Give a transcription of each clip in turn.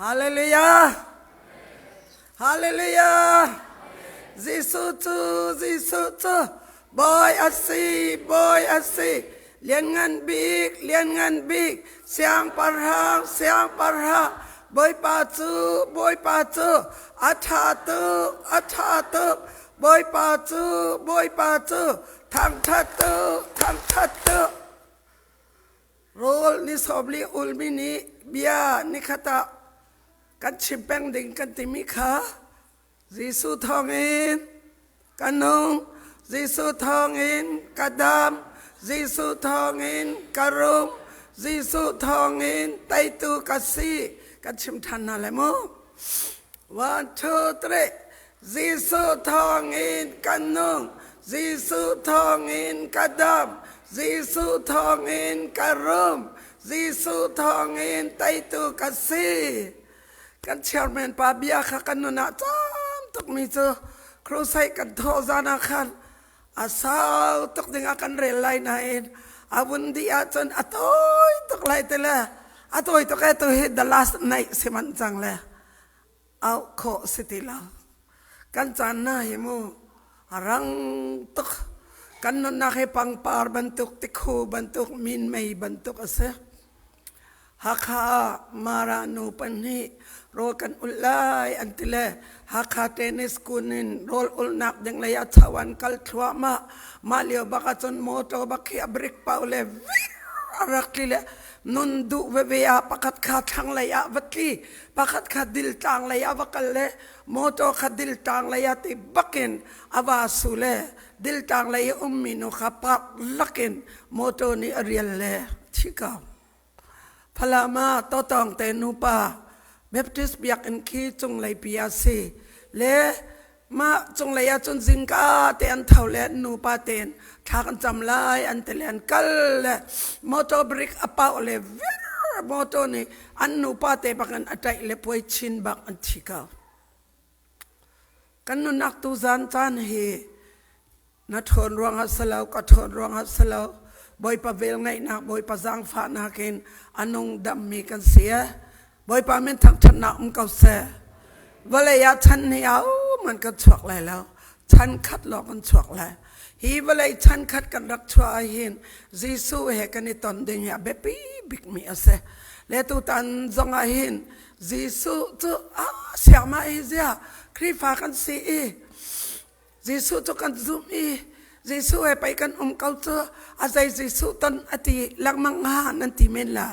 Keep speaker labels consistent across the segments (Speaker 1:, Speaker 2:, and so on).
Speaker 1: Hallelujah! Hallelujah! Jesuh cu Jesuh cu Bawi a si, Bawi a si. Lianngan bik, lianngan bik, siangpahrang, siangpahrang. Bawipa cu, Bawipa cu, a ṭha tuk, a ṭha tuk. Bawipa cu, Bawipa cu, thangṭhat tuk, thangṭhat tuk. Rawl ni sawmli ulmi nih bia nikhat ah kan chim peng ding kan timi kha Jesuh thawngin ka nung, Jesuh thawngin ka dam, Jesuh thawngin ka rum, Jesuh thawngin teitu ka si. Kan chim ṭhan hna lai mu. One, two, three. Jesuh thawngin ka nung, Jesuh thawngin ka dam, Jesuh thawngin ka rum, Jesuh thawngin teitu ka si. Kan chairman pa bia kha kan nun ah cam tukmi cu crusade kan thawh zan ah khan a sau tuk ding ah kan rel lai nain a vun dih ahcun a tawi tuk lai te le a tawi tuk e tu hi the last night si manh cang le auh khawh si ti lo. Kan caan na hi mu a rang tuk. Kan nunnak hi pangpar bantuk, tikhu bantuk, minmei bantuk a si. Hakha ah Mara nu pahnih rawl kan ulh lai an ti le Hakha tennis kun in rawl ulhnak ding lei ah cho an kal thluahmah. Mah lio bak ahcun motor bak khi a brik pau le vir a rak tli le nun duh veve ah pakhat kha thlanglei ah va tli pakhat kha diltlang lei ah va kal le motor kha diltlang lei ah ti bakin a va su le diltlang lei i ummi nu kha park lakin motor nih a rial le thi ko Falam ah tawtawng te nupa Baptist biakinn khi cunglei pi ah si le mah cunglei ah cun zingka te an tho le an nupa tein thla kan cam lai an ti le an kal le motor brake a pauh le vir motor nih an nupa te bak in a ṭaih le puai chin bak an thi ko. Kan nunnak tu zan caan hi na ṭhawn ruangah si lo ka ṭhawn ruangah si lo Bawipa velngeihnak Bawipa zaangfahnak in a nung dammi kan si e Bawipa min thangṭhatnak um ko seh vawlei ah chan hi au man kan chuak lai lo chan khat lawng kan chuak lai hi vawlei chan khat kan rak chuah ah hin Jesuh he kan i ton ding hi a biapi bikmi a si le tutan zong ah hin Jesuh cu a siangmah hi zia Khrihfa kan si i Jesuh cu kan zumh i Jesuh he pei kan um ko cu a zei Jesuh ton a ti lengmang hnga nan ti men la.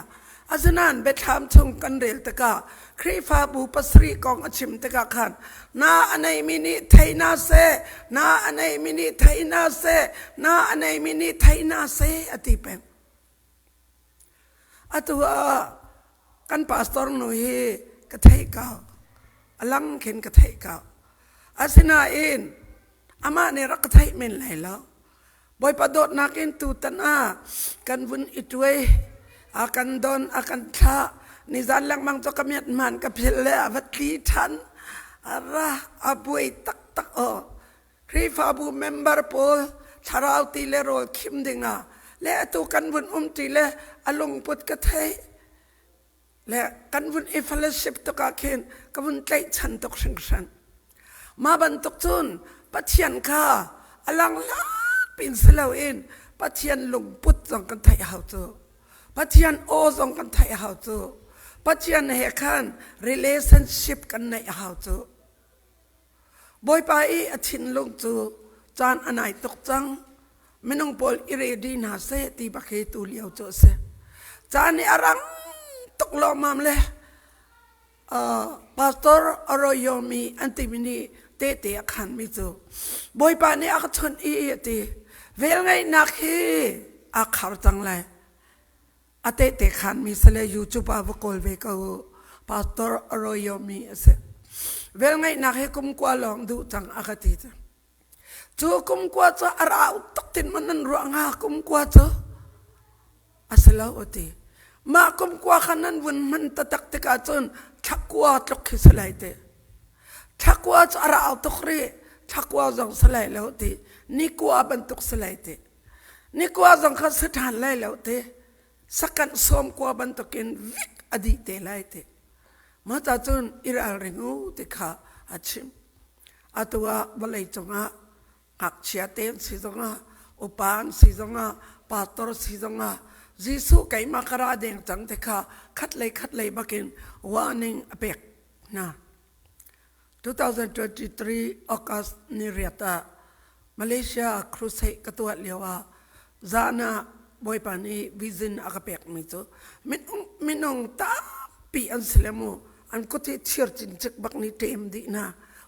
Speaker 1: Asinain biathlam chung kan rel tikah Khrihfabu pasarih kong a chim tikah khan na a neimi nih thei na seh, na a neimi nih thei na seh, na a neimi nih thei na seh a ti peng. Atu ah kan pastor nu hi ka theih ko. A lang khin ka theih ko. Asinain amah nih rak ka theih men lai lo. Bawipa dawtnak in tutan ah kan vun i tuai, a kan don, a kan thlah. Nizan lengmang cu ka miat hman ka philh le a va tli ṭhan. A ra, a buai taktak aw. Khrihfabu member pawl thlarau ti le rawl khim dingah le atu kan vun um ṭi le a lungput ka theih. Le kan vun i fellowship tuk ah khin ka vun tlaihchan tuk hringhran. Mah bantuk cun Pathian kha a lang pin si loin Pathian lungput zong kan theih hau cu. Pathian aw zong kan theih hau cu. Pathian he khan relationship kan neih hau cu. Bawipa i a thinlung cu caan a nai tuk cang. Minung pawl i ready hna seh ti bak hi tu lio cu a si. Caan i a rang tuk lawmmam le Pastor Arroyo-mi an timi nih tehte a khanmi cu Bawipa nih a ka chawnh i a ti. Velngeihnak hi aa khar cang lai. A tehte khanmi si le YouTube ah va kawl ve ko u. Pastor Arroyo-mi a si. Velngeihnak hi kum kua lawng duh cang a ka ti cu. Cu kum kua cu a rau tuk tin man nan ruah hnga kum kua cu a si lo a ti. Mah kum kua kha nan vun hman taktak tikah cun thla kua tluk khi si lai ti. Thla kua cu a rau tuk rih. Thla kua zong si lai lo ti. Ni kua bantuk si lai ti. Nikua zong kha si ṭhan lai lo ti. Sakanh sawm kua bantukin vik a dih te lai ti. Mah ca cun i ralring u ti kha a chim. Atu ah vawlei cungah ngakchia te an si zongah upa an si zongah pastor si zongah Jesuh keimah ka ra deng cang ti kha khatlei khatlei bakin warning a pek hna. 2023 August ni riat ah Malaysia crusade ka tuah lio ah zan ah Bawipa nih vision a ka pekmi cu minung tampi an si le mu an kut hi thir cincik bak nih ṭem dih hna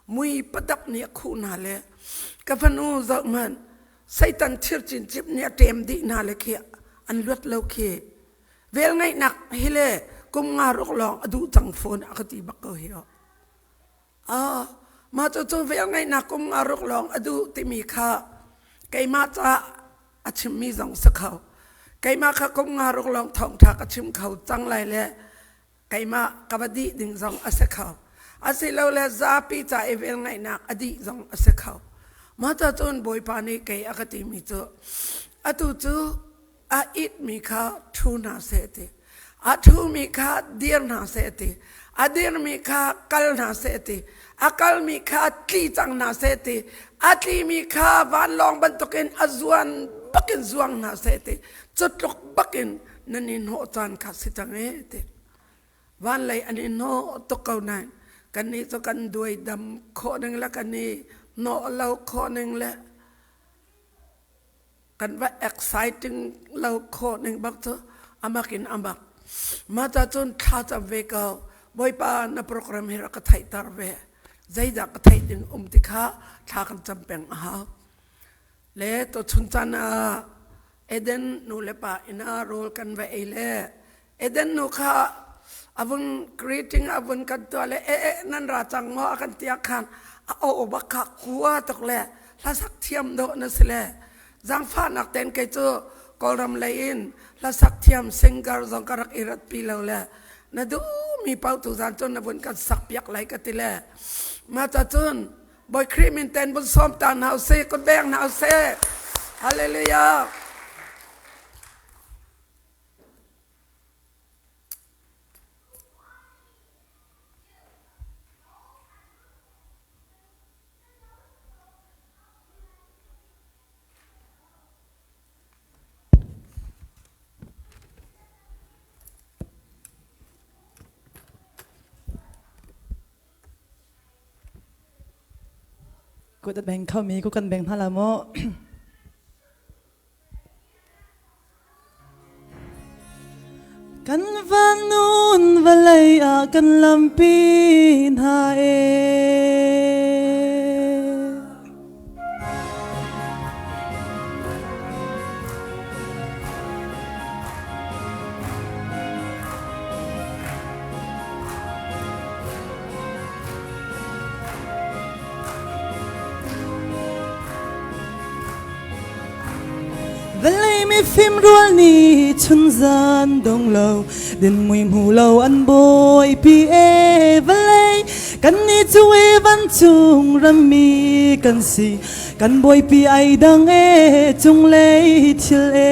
Speaker 1: mui padak nih a khuh hna le ka fanu zoh hmanh Satan thir cincik nih a ṭem dih hna le khi an luat lo khi velngeihnak hi le kum nga ruk lawng a duh cang fawn a ka ti bak ko hi aw. Ah, mah cu cu velngeihnak kum nga ruk lawng a duh timi kha keimah caah a chimmi zong si kho. Keimah kha kum nga ruk lawng thawngṭha ka chim kho cang lai le keimah ka va dih ding zong a si kho. Asilole zapi ca i velngeihnak a dih zong a si kho. Mah ca cun Bawipa nih kei a ka timi cu atu cu a itmi kha ṭhu hna seh ti a ṭhumi kha dir hna seh ti a dirmi kha kal hna seh ti a kalmi kha tli cang hna seh ti a tlimi kha vanlawng bantukin a zuan bakin zuang hna seh ti cutluk bakin nan i hnawh caan kha si cang e ti van lei an i hnawh tuk ko nain kannih cu kan duai dam khawh ning le kan i hnawh lo khawh ning le Kan va exciting lo khawh ning bak cu amak in amak. Mah ca cun thla cam ve ko. Bawipa na program hi rak ka theihter ve. Zeidah ka theih ding um ti kha thla kan cam peng a hau. Le to chun caan ah Eden nu le pa inn ah rawl kan va ei le Eden nu kha avun greeting avun kan tuah le e e nan ra cang maw a kan tiah khan a aw bak kha kua tuk le hlasak thiam dawh na si le zaangfahnak ten kei cu Kawlram lei in hlasak thiam singer zong ka rak i rat pi lo le na duhmi paoh tu zan cun na vun kan sak piak lai ka ti le mah ca cun Bawi Khrih min ten vun sawm ta hna usih kut beng hna usih Hallelujah.
Speaker 2: Kut a beng khomi ku kan beng hna la maw? Kan vanun vawlei ah kan lampi hna e. Vawlei mifim rual nih chunzan dong lo din mui hmu lo an bawipi e vawlei kan nih cu e vancung rammi kan si kan bawipi ai dang e cunglei thil e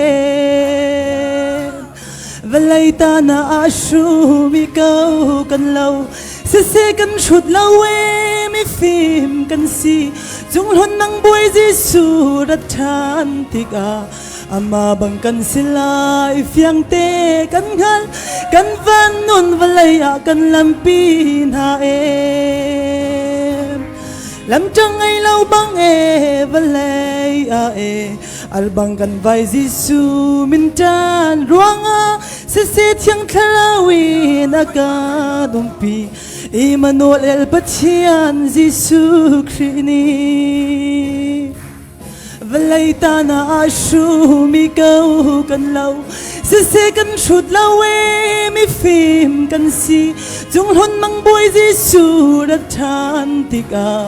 Speaker 2: Vawlei ta na a hrumi ko kan lo siseh kan hrut lo e mifim kan si cunghlun nang Bawi Jesuh rat ṭhan tikah amah bang kan si lai fiangte kan hngal kan van nun vawlei ah kan lampi hna e lamṭang ngei lo bang e vawlei ah e Albang kan vai Jesuh min ṭan ruangah siseh thiang thlarau in a ka dumpi Immanuel Pathian Jesuh Khrih nih vawlei ta na a hrumi ko kan lo siseh kan hrut lo e mifim kan si cunghlun mang Bawi Jesuh rat ṭhan tikah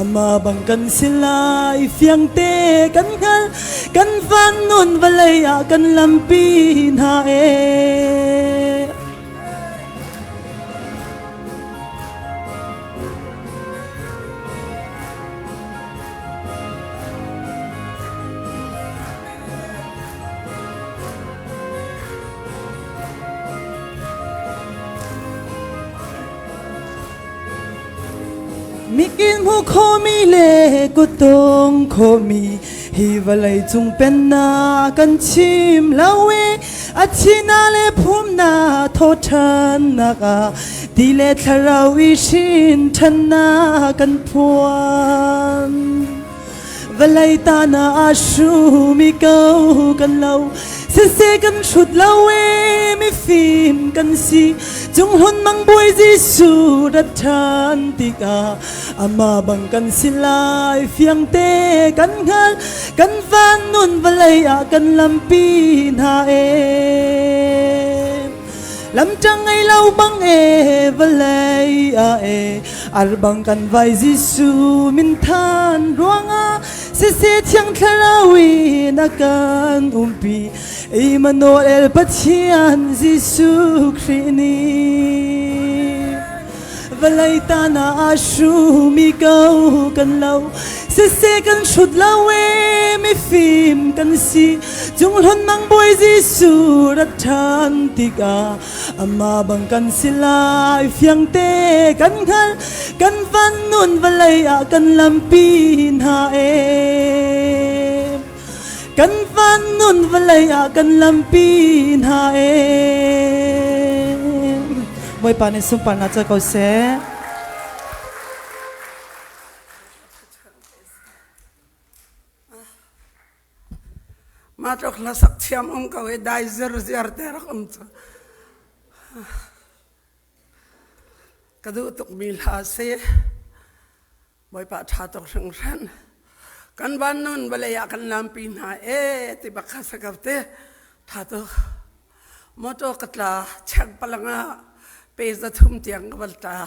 Speaker 2: Amah bang kan si lai fiangte kan hngal kan van nun vawlei ah kan lampi hna e. Mikin hmu khomi le kuttung khomi hi vawlei cung pennak kan chim lo i a thina le phumna thawṭhannak ah ti le thlarau i hrin ṭhannak kan phuan. Vawlei ta na a hrumi ko kan lo siseh kan hrut lo e mifim kan si cung hlun mang bawi Jesuh rat ṭhan tikah amah bang kan si lai fiangte kan hngal kan van nun vawlei ah kan lampi hna e lamṭang ngei lo bang e vawlei ah e Arbang kan vai Jesuh min than ruangah siseh thiang thlarau in a kan umpi Immanuel Pathian Jesuh Khrih nih vawlei ta na a hrumi ko kan lo siseh kan hrut lo e mifim kan si cung hlun mang bawi Jesuh rat ṭhan tikah Amah bang kan si lai fiangte kan hngal kan van nun vawlei ah kan lampi hna e kan van nun vawlei ah kan lampi hna e Bawipa nih sunparnak co ko seh.
Speaker 1: Mah tluk hlasak thiam um ko i dai zirziar te rak um cu. Ka duh tukmi hla si. Bawipa ṭha tuk hringhran. Kan van nun vawlei ah kan lampi hna e ti bak kha si ko te. Ṭha tuk. Motor ka tla cheng palang ah pe za thum tiang ka van tla.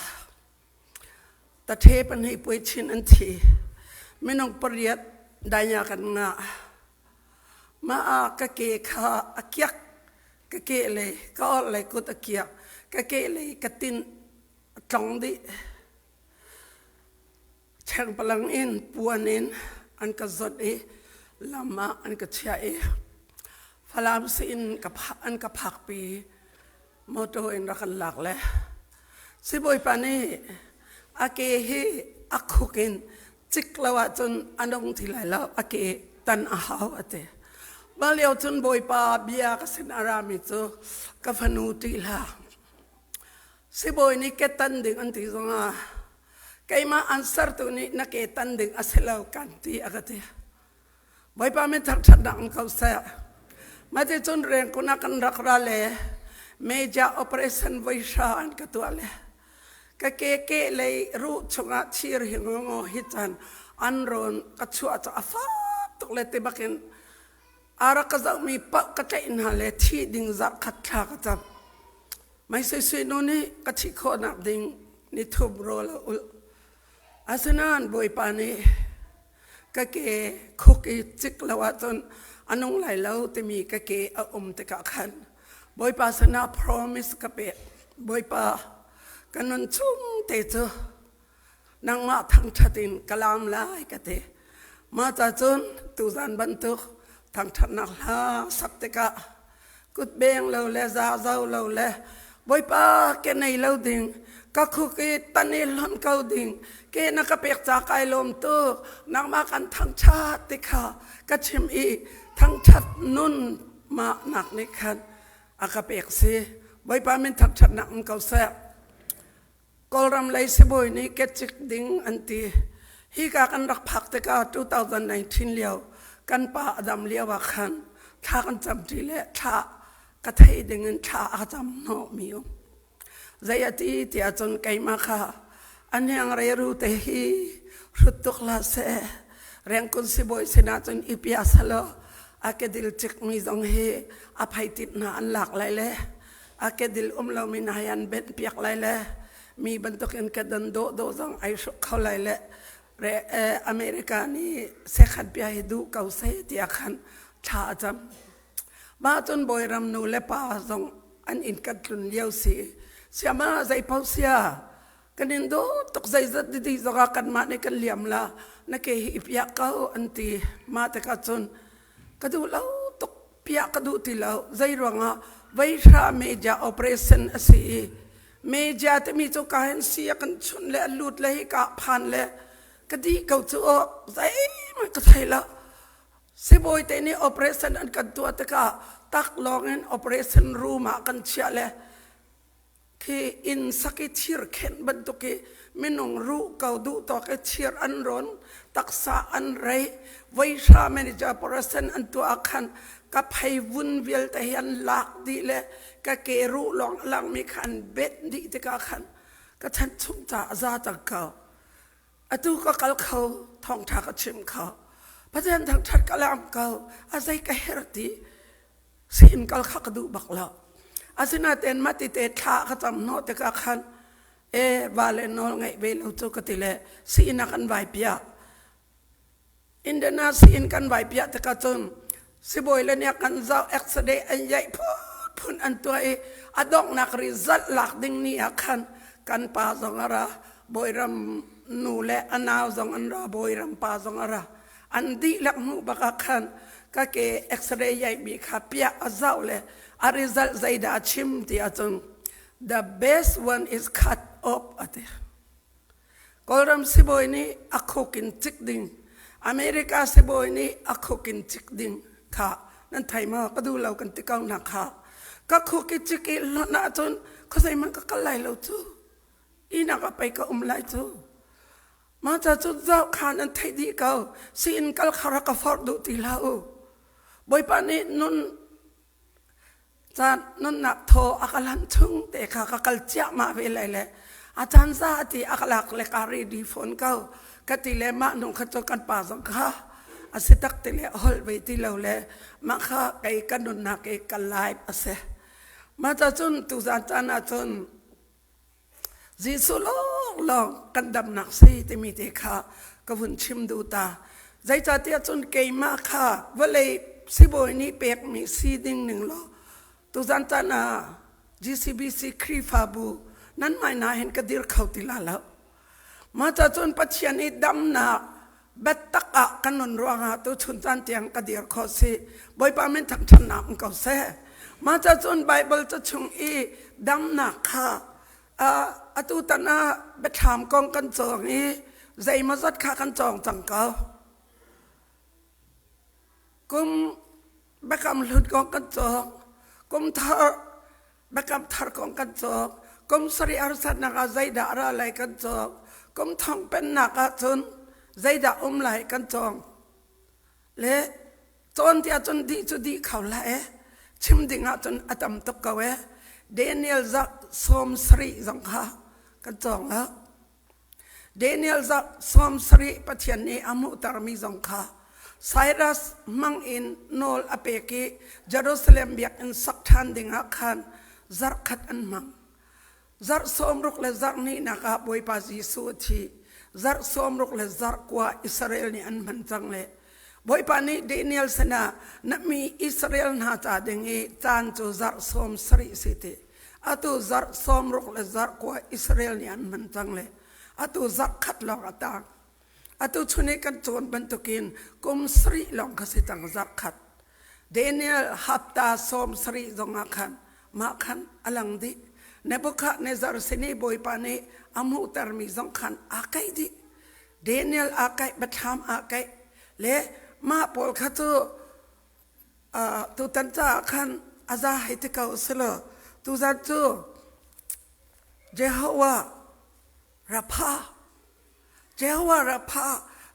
Speaker 1: Tathe pahnih puai chin an thi. Minung pariat dainya kan ngah. Mah ah ka ke kha a kiak. Ka ke lei, ka orh lei kut a kiak. Ka ke lei ka tin a tlong dih. Chengpalang in puan in an ka zawt i lam ah an ka chiah i Falam siin an ka phakpi. Motor in rak kan lak le sibawipa nih a ke hi a khuk in cik lo ahcun a nung ti lai lo a ke tan a hau a ti. Mah lio cun Bawipa bia ka sin a rami cu ka fanu ṭih hlah. Sibawi nih ke tan ding an ti zongah keimah an sertu nih na ke tan ding a si lo kan ti a ka ti. Bawipa min thangṭhatnak um ko seh. Mati cun rengkun ah kan rak ra le major operation voi hra an ka tuah le ka ke ke lei ruh chungah thir hi ngo hi chan an rawn ka chuah cu a fak tuk le ti bakin a rak ka zohmi paoh ka tlaih hna le thi ding zarh khat thla ka cam. Mai sui sui nu nih ka thih khawhnak ding ni thum rawl a ulh. Asinain Bawipa nih ka ke khuk i cik lo ahcun a nung lai lo timi ka ke a um tikah khan Bawipa sinah promise ka pek. Bawipa, ka nun chung te cu nangmah thangṭhat in ka laam lai ka ti. Mah ca cun tuzan bantuk thangṭhatnak hla sak tikah kutbeng lo le zazo lo le Bawipa ke nei lo ding ka khuk i tan i hlonh ko ding ke na ka pek ca kai lawm tuk nangmah kan thangṭhat ti kha ka chim i thangṭhat nun mah nak nih khan a ka pek si Bawipa min thangṭhatnak um ko seh Kawlram lei sibawi nih kecik ding an ti. Hika kan rak phak tikah 2019 lio kan pa a dam lio ah khan thla kan camṭi le thla ka thei ding in thla a cam hnawhmi um. Zei a ti tiah cun keimah kha a hniang reru te hi hrut tuk hlah seh. Rengkun sibawi sinah cun i pia selaw a kedil cikmi zong hi a phaitit hna an lak lai le a kedil um lomi na hi an benh piak lai le mi bantukin ka dan dawh dawh zong ai hruk kho lai le re America nih sekhat bia hi duh ko seh tiah khan thla a cam. Mah cun Bawiram nu le pa zong an inn kan tlun lio si. Siama zei paoh sia kan in dawt tuk zeizat didi zongah kanmah nih kan liam la na ke hi i piah ko an ti. Mah tikah cun ka duh lo tuk piah ka duh ti lo. Zei ruangah veihra media operation a si i. Media timi cu ka hin si a kan chunh le a lut le hi ka phan le ka dih ko cu aw zeihmanh ka thei lo. Sibawi te nih operation an kan tuah tikah taklawng in operation room ah kan chiah le khi inn sak i thir khenh bantuk i minung ruh ko duh tawk i thir an rawn taksa an rei voihra manager operation an tuah ah khan ka phei vun vialte hi an lak dih le ka ke ruh lawng a langmi kha an bet dih tikah khan ka chan chung ca a za cang ko. Atu ka kal kho, thawngṭha ka chim kho. Pathian thangṭhat ka lam ko, a zei ka her ti sin kal kha ka duh bak lo. Asinain mah ti te thla ka cam hnawh tikah khan e va le nawl ngeih ve lo cu ka ti le siin a kan vai piak. Indiana siin kan vai piah tikah cun sibawi le nih kan zoh x-ray an yaih phunphun an tuah i a donghnak result lak ding ni ah khan kan pa zong a ra Bawiram nu le a nau zong an ra Bawiram pa zong a ra an dihlak hmuh bak ah khan ka ke x-ray yaihmi kha piah a zoh le a result zeidah a chim ti ahcun the best one is cut off a ti. Kawlram sibawi nih a khuk in cik ding, America sibawi nih a khuk in cik ding kha nan thei maw? Ka duh lo kan ti ko hna kha. Ka khuk i cik i hlonh ahcun khuazei hmanh ka kal lai lo cu. Ihnak ah pei ka um lai cu. Mah ca cu zoh khan an theih dih ko. Sii-inn kal kha rak ka forh duh ti hlah u. Bawipa nih nun Caan nunnak thaw a ka lanh chung te kha ka kal ciahmah ve lai le a caan za ti a ka lak le ka ready fawn ko ka ti le mah nung kha cu kan pa zong kha a si tak ti le a holh ve ti lo le mah kha kei ka nunnak i ka life a si. Mah ca cun tuzan caan ah cun Jesuh lawnglawng kan damnak si timi te kha ka vun chim duh ta. Zeicahtiah cun keimah kha vawlei sibawi nih pekmi si ding ning law tuzan caan ah GCBC Khrihfabu nan hmai hna hin ka dir kho ti la lo. Mah ca cun Pathian i damnak biatak ah kan nun ruangah tuchun caan tiang ka dir khawh si. Bawipa min thangṭhatnak um ko seh. Mah ca cun Baibal ca chung i damnak kha atu tan ah biathlam kong kan cawng i zeimawzat kha kan cawng cang ko. Kum biakam hlun kong kan cawng. Kum thar biakam thar kong kan cawng. Kum sarih harsatnak ah zeidah a ra lai kan cawng. Kum thong pennak ah cun zeidah um lai kan cawng. Le cawn tiah cun dih cu dih kho hlah e. Chim ding ah cun a tam tuk ko e. Daniel zarh 70 zong kha kan cawng lo. Daniel zarh 70 Pathian nih a hmuhtermi zong kha Cyrus hmang in nawl a pek i Jerusalem biakinn sak ṭhan dingah khan zarh khat an hmang. Zarh 60 le zarh hnihnak ah Bawipa Jesuh a thi. Zarh 60 le zarh kua Israel nih an hman cang le Bawipa nih Daniel sinah na mi Israel hna ca ding i caan cu zarh 70 si ti. Atu zarh 60 le zarh kua Israel nih an hman cang le atu zarh khat lawng a tang. Atu chun i kan cawn bantukin kum sarih lawng kha si cang zarh khat. Daniel hapta 70 zongah khan mah khan a lang dih. Nebuchadnezzar sin i Bawipa nih a hmuhtermi zong khan aa kaih dih. Daniel aa kaih, Biathlam aa kaih le mah pawl kha cu tutan caah khan a za hei ti ko si law tuzan cu Jehovah Rapha Jehovah Rapha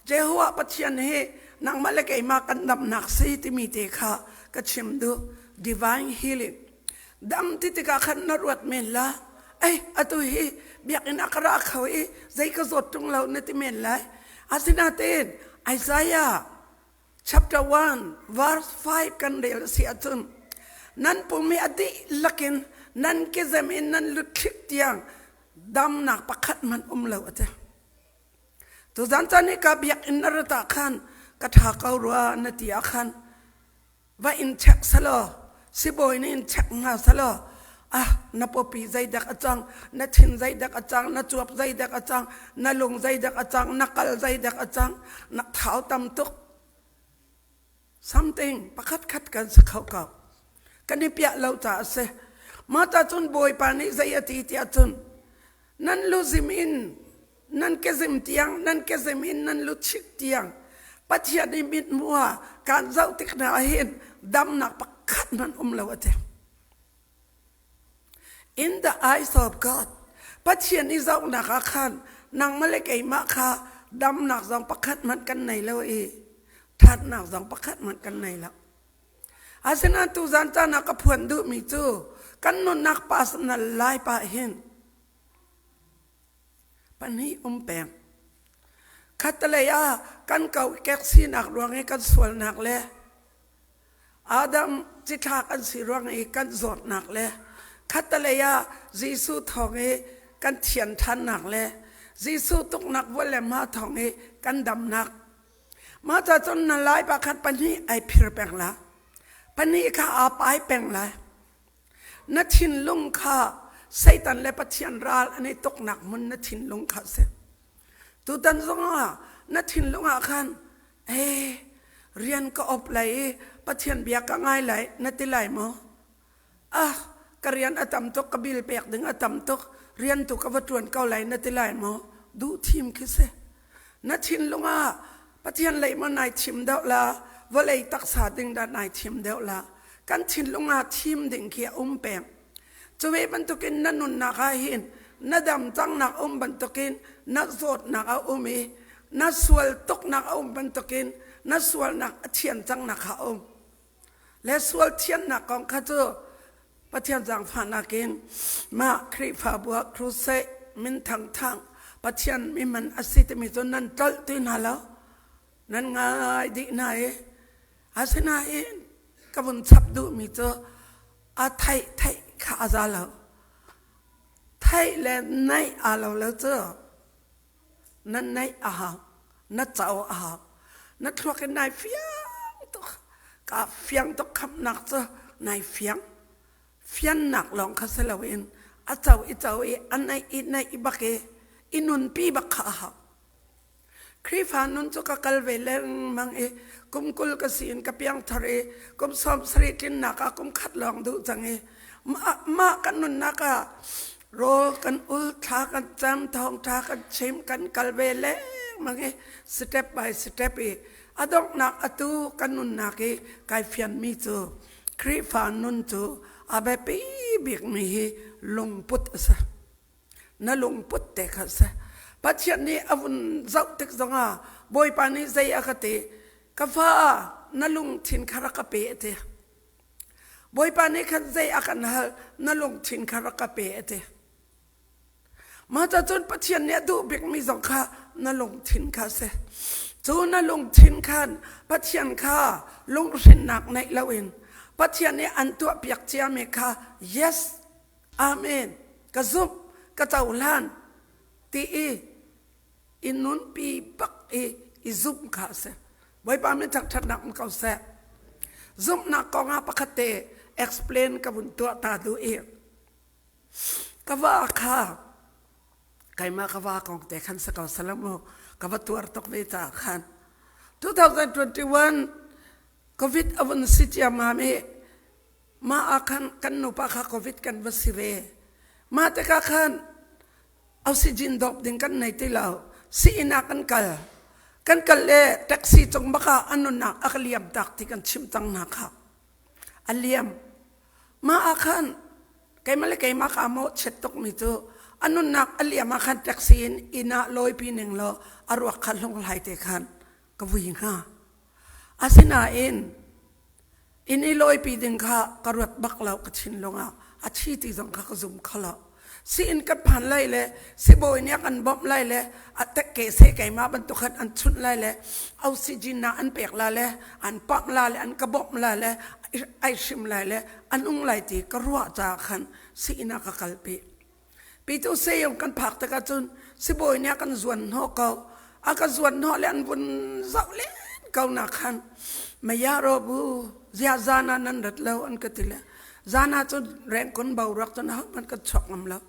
Speaker 1: Jehovah Pathian hi nangmah le keimah kan damnak si timi te kha ka chim duh divine healing dam ti tikah khan na ruat men la ei atu hi biakinn ah ka ra kho i zei ka zawt ṭung lo na ti men lai asinain Isaiah chapter 1 verse 5 kan rel a si ahcun nan pum hi a dihlak in nan kezem in nan luthlik tiang damnak pakhat hmanh um lo a ti tuzan caan i ka biakinn na rat ah khan ka ṭha ko rua na ti ah khan va in check selaw sibawi nih in check hnga selaw ah na pawpi zeidak a cang na thin zeidak a cang na cuap zeidak a cang na lung zeidak a cang na kal zeidak a cang na thau tam tuk something pakhat khat kan si kho ko kan i piah lo caah a si. Mah ta cun Bawipa nih zei a ti tiah cun nan luzim in nan kezim tiang nan kezim in nan luchik tiang Pathian i mithmuh ah kaan zoh tik hna ah hin damnak pakhat hmanh um lo a ti. In the eyes of God, Pathian i zohnak ah khan nangmah le keimah kha damnak zong pakhat hmanh kan nei lo i ṭhatnak zong pakhat hmanh kan nei lo. Asinain tuzan caan ah ka phuan duhmi cu kan nunnak personal lai pah hin pahnih um peng. Khattelei ah kan kokek sinak ruang i kan sualnak le Adam cithlak an si ruang i kan zawtnak le khattelei ah Jesuh thawng i kan thian ṭhannak le Jesuh tuknak vual le hma thawng i kan damnak. Mah ca cun na lai pakhat pahnih ai phir peng la. Pahnih kha aa pai peng lai. Na thinlung kha Satan le Pathian ral an i tuknak hmun na thinlung kha a si. Tutan zongah na thinlung ah khan ee rian ka op lai i Pathian bia ka ngai lai na ti lai maw? Ah ka rian a tam tuk ka bil pek ding a tam tuk rian tu ka va ṭuan ko lai na ti lai maw? Duh thim khi si. Na thinlung ah Pathian lei maw nai thim deuh la vawlei taksa ding dah nai thim deuh la kan thinlung ah thim ding khi a um peng. Cuve bantukin na nunnak ah hin na dam cangnak um bantukin na zawtnak a um i na sual tuknak a um bantukin na sualnak a thian cangnak kha a um. Le sual thiannak kong kha cu Pathian zaangfahnak in mah Khrihfabu ah crusade min thangthang Pathian mi man a si timi cu nan tlolh ti hna lo nan ngai dih hna i asinain ka vun chap duhmi cu a theih theih kha a za lo theih le naih aa lo lo cu na naih a hau na co a hau na thluak in nai fiang tuk ka fiang tuk khamnak cu nai fiang fiannak lawng kha si loin a co i co i a naih i naih i bak i i nunpi bak kha a hau Khrihfa nun cu ka kal ve lengmang i kum 20 ka si in ka piangthar i kum 70 tlinnak ah kum khat lawng duh cang i mah kan nunnak ah rawl kan ul thla kan cam thawngṭha kan chim kan kal ve lengmang i step by step i a donghnak atu kan nunnak i kai fianmi cu Khrihfa nun cu a biapi bikmi hi lungput a si. Na lungput te kha si. Pathian nih a vun zoh tik zongah Bawipa nih zei a ka ti ka fa na lungthin kha rak ka pe a ti. Bawipa nih khan zei a kan hal na lungthin kha rak ka pe a ti. Mah cun Pathian nih a duh bikmi zong kha na lungthin kha a si. Cu na lungthin khan Pathian kha lunghrinnak neih loin Pathian nih an tuahpiak ciami kha yes Amen ka zumh ka cohlan ti i i nunpi bak i i zumh kha a si. Bawipa min thangṭhatnak um ko seh. Zumhnak kong ah pakhat te explain ka vun tuah ta duh i ka va kha keimah ka va kong te khan si ko salam mu ka va tuar tuk ve caah khan 2021 COVID a vun si ciammam i Mah ah khan kan nupa kha COVID kan va si ve. Mah tikah khan oxygen dawp ding kan nei ti lo. Sii-inn ah kan kal. Kan kal le taxi cung bak ah a nunnak a ka liam tak ti kan chimh cang hna kha. A liam. Mah ah khan keimah le keimah ka mawhchiat tukmi cu a nunnak a liam ah khan taxi in inn ah lawipi ning law a ruak kha hlunghlai te khan ka vui hnga. Asinain inn i lawipi ding kha ka ruat bak lo ka thinlung ah a thi ti zong kha ka zum kho lo. Sii-inn kan phan lai le sibawi nih a kan bawmh lai le a tekke seh keimah bantuk khan an chunh lai le oxygen na an pek la le an pump la le an ka bawmh la le ai hrim lai le an ung lai ti ka ruah caah khan sii-inn ah ka kalpi. Pitu seyong kan phak tikah cun sibawi nih a kan zuan hnawh ko. A ka zuan hnawh le an vun zoh len ko na khan maya ro bu zia zan ah nan rat lo an ka ti le zan ah cun rengkun boruak cun ahohmanh kan chuak ngam lo.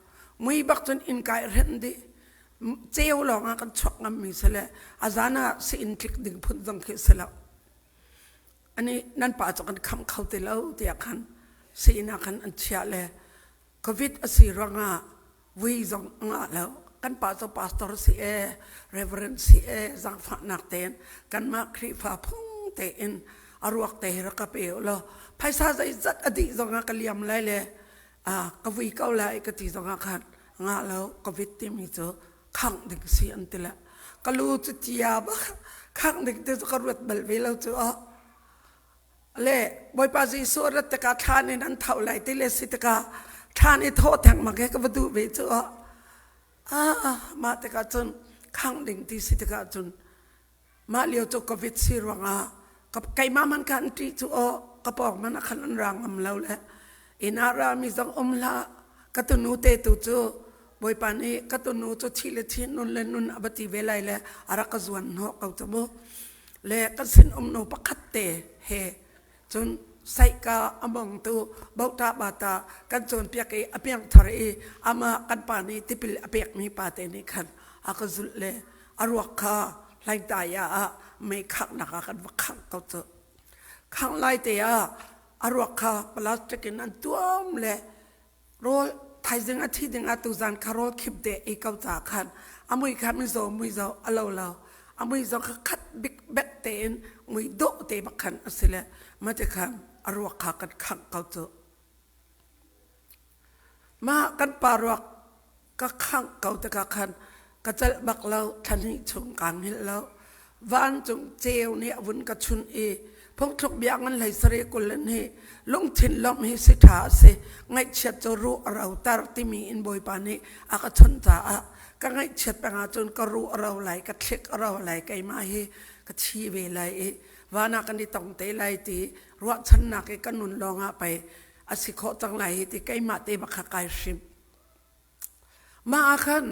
Speaker 1: Mui bak cun inn kai hrenh dih. Ceu lawng ah kan chuak ngam mi si le a zan ah si inn tlik ding phun zong khi si lo. Ani nan pa cu kan kham kho ti lo tiah khan si inn ah khan an chiah le. Covid a si ruangah vui zong a ngah lo. Kan pa cu pastor si e, reverend si e, zaangfahnak tein kanmah Khrihfa phung tein a ruak te hi rak ka pe u law phaisa zeizat a dih zongah ka liam lai le ka vui ko lai ka ti zongah khan ngah lo Covid timi cu khangh ding si an ti le ka lu cu cia bak khangh ding te cu ka ruat bal ve lo cu ah le Bawipa Jesuh rat tikah thlan in an tho lai ti le si tikah thlan i thawh theng mak he ka va duh ve cu ah ah mah tikah cun khangh ding ti si tikah cun mah lio cu covid si ruangah ka keimah man kha an ṭih cu aw ka pawng man ah khan an ra ngam lo le inn ah ra mi zong um hlah ka tunu te tu cu Bawipa nih ka tunu cu thi le thi nun le nun a va ti ve lai le a rak ka zuan hnawh ko cu mu le kan sin um nu pakhat te he cun saihka a mongtu bota bata kan cawnpiak i a piangthar i amah kan pa nih tipil a pekmi pa te nih khan a ka zulh le a ruak kha hlaingtaya ah mei khanghnak ah kan va khangh ko cu khangh lai te ah a ruak kha plastic in an tuam le rawl thaizing a thi ding ah tuzan kha rawl khip de ei ko ca khan a mui kha mizaw mui zaw a lo lo a mui zaw kha khat bik bek tein mui dawh te bak khan a si le mate khan a ruak kha kan khangh ko cu mah kan pa ruak ka khangh ko tikah khan ka celh bak lo thla hnih chung kaa hngilh lo vancung ceu nih a vun ka chunh i phungthluk bia ngan hlei sarih 22 lungthin lawmh hi si ṭha a si ngaihchiat cu ruh a roter timi in Bawipa nih a ka chawnh caah ka ngaihchiat peng ahcun ka ruh a ro lai ka thlik a ro lai keimah hi ka thi ve lai i van ah kan i tong te lai ti ruahchannak i ka nun lawng ah pei a si khawh cang lai hi ti keimah te bak kha kai hrim Mah ah khan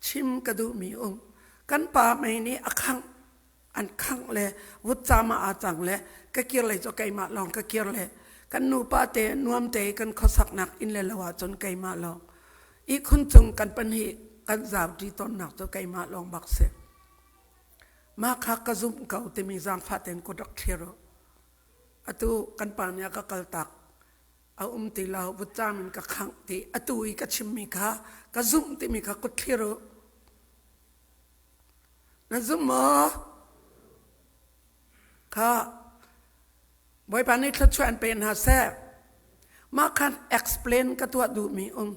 Speaker 1: chim ka duhmi um. Kan pa mei nih a khangh, an khangh le vutcam ah aa cang le ka kir lei cu keimah lawng ka kir le kan nupa te nuam te kan khuasaknak inn le lo ahcun keimah lawng. Ihkhun cung kan pahnih kan zauṭi tawnnak cu keimah lawng bak si. Mah kha ka zumh ko timi zaangfah tein kut rak thlir u. Atu kan pa nih a ka kaltak. A um ti lo vutcam in ka khangh ti atu i ka chimmi kha ka zumh timi kha kut thlir u na zum maw kha Bawipa nih thluachuah in pe hna seh mah khan explain ka tuah duhmi um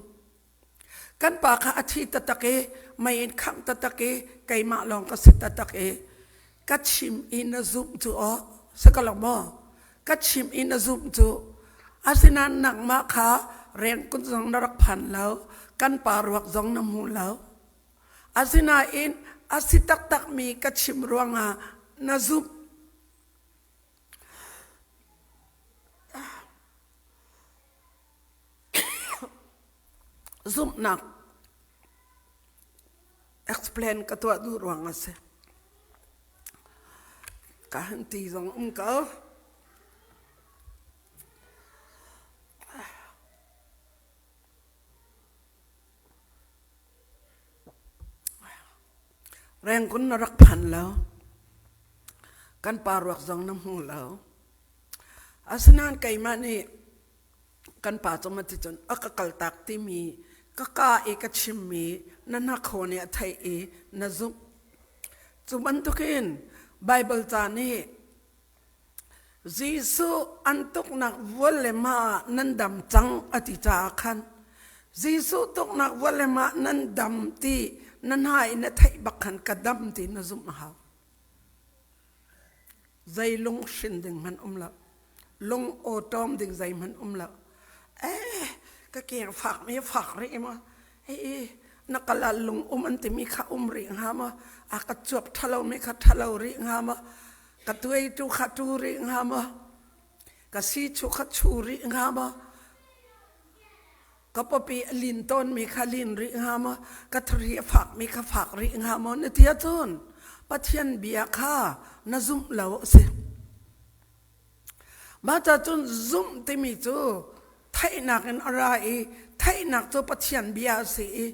Speaker 1: kan pa kha a thi taktak i mei in khangh taktak i keimah lawng ka si taktak i ka chim i na zumh cu aw si ko lo maw ka chim i na zumh cu asinain nangmah kha rengkut zong na rak phan lo kan pa ruak zong na hmu lo asinain a si taktakmi ka chim ruangah na zumh Zumhnak explain ka tuah duh ruang a si. Ka han ti zong um ko. Rengkun na rak phan lo. Kan pa ruak zong na hmu lo. Asinain keimah nih kan pa cu ma ti cun a ka kaltak timi ka ka i ka chimmi na hnakhaw nih a theih i na zumh. Cu bantukin Baibal ca nih Jesuh an tuknak vual le ma ah nan dam cang a ti caah khan Jesuh tuknak vual le ma nan dam ti na hna i na theih bak khan ka dam ti na zumh a hau. Zei lunghrin ding hmanh um lo. Lung awṭawm ding zeihmanh um lo. Eh, ka keng fak mi fak rih maw? Hei, na kal ah lung um an timi kha um rih hnga maw? A ka cuap ṭhalo mi kha ṭhalo rih hnga maw? Ka tuai tu kha tu rih hnga maw? Ka si chu kha chu rih hnga maw? Ka pawpi a lin tawnmi kha lin rih hnga maw? Ka thari a fakmi kha fak rih hnga maw? Na ti ahcun Pathian bia kha na zumh lo a si. Mah ca cun zumh timi cu theihnak in a ra i theihnak cu Pathian bia a si i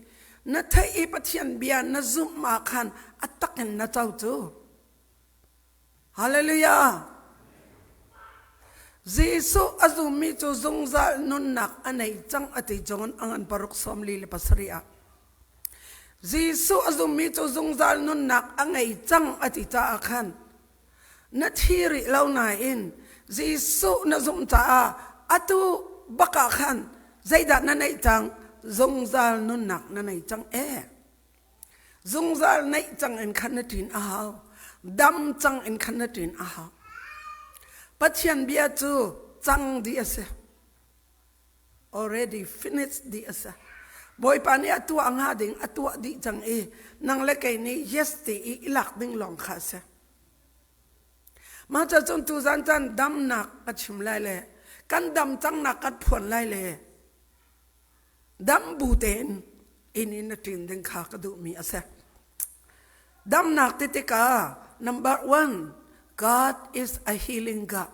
Speaker 1: na theih i Pathian bia na zumh ah khan a tak in na co cu. Hallelujah! Jesuh a zummi cu zungzal nunnak a nei cang a ti John a ngan paruk 47 ah. Jesuh a zummi cu zungzal nunnak a ngei cang a ti caah khan na thi rih lo nain Jesuh na zumh caah atu bak ah khan zeidah na neih cang? Zungzal nunnak na nei cang ee. Zungzal neih cang in khan na ṭin a hau. Dam cang in khan na ṭin a hau. Pathian bia cu cang dih a si. Already finished dih a si. Bawipa nih a tuah hnga ding a tuah dih cang i nang le kei nih yes ti i i lak ding lawng kha a si. Mah cun tuzan caan damnak ka chim lai le kan dam cangnak kan phuan lai le dam bu tein inn in na ṭin ding kha ka duhmi a si. Damnak ti tikah number one, God is a healing God.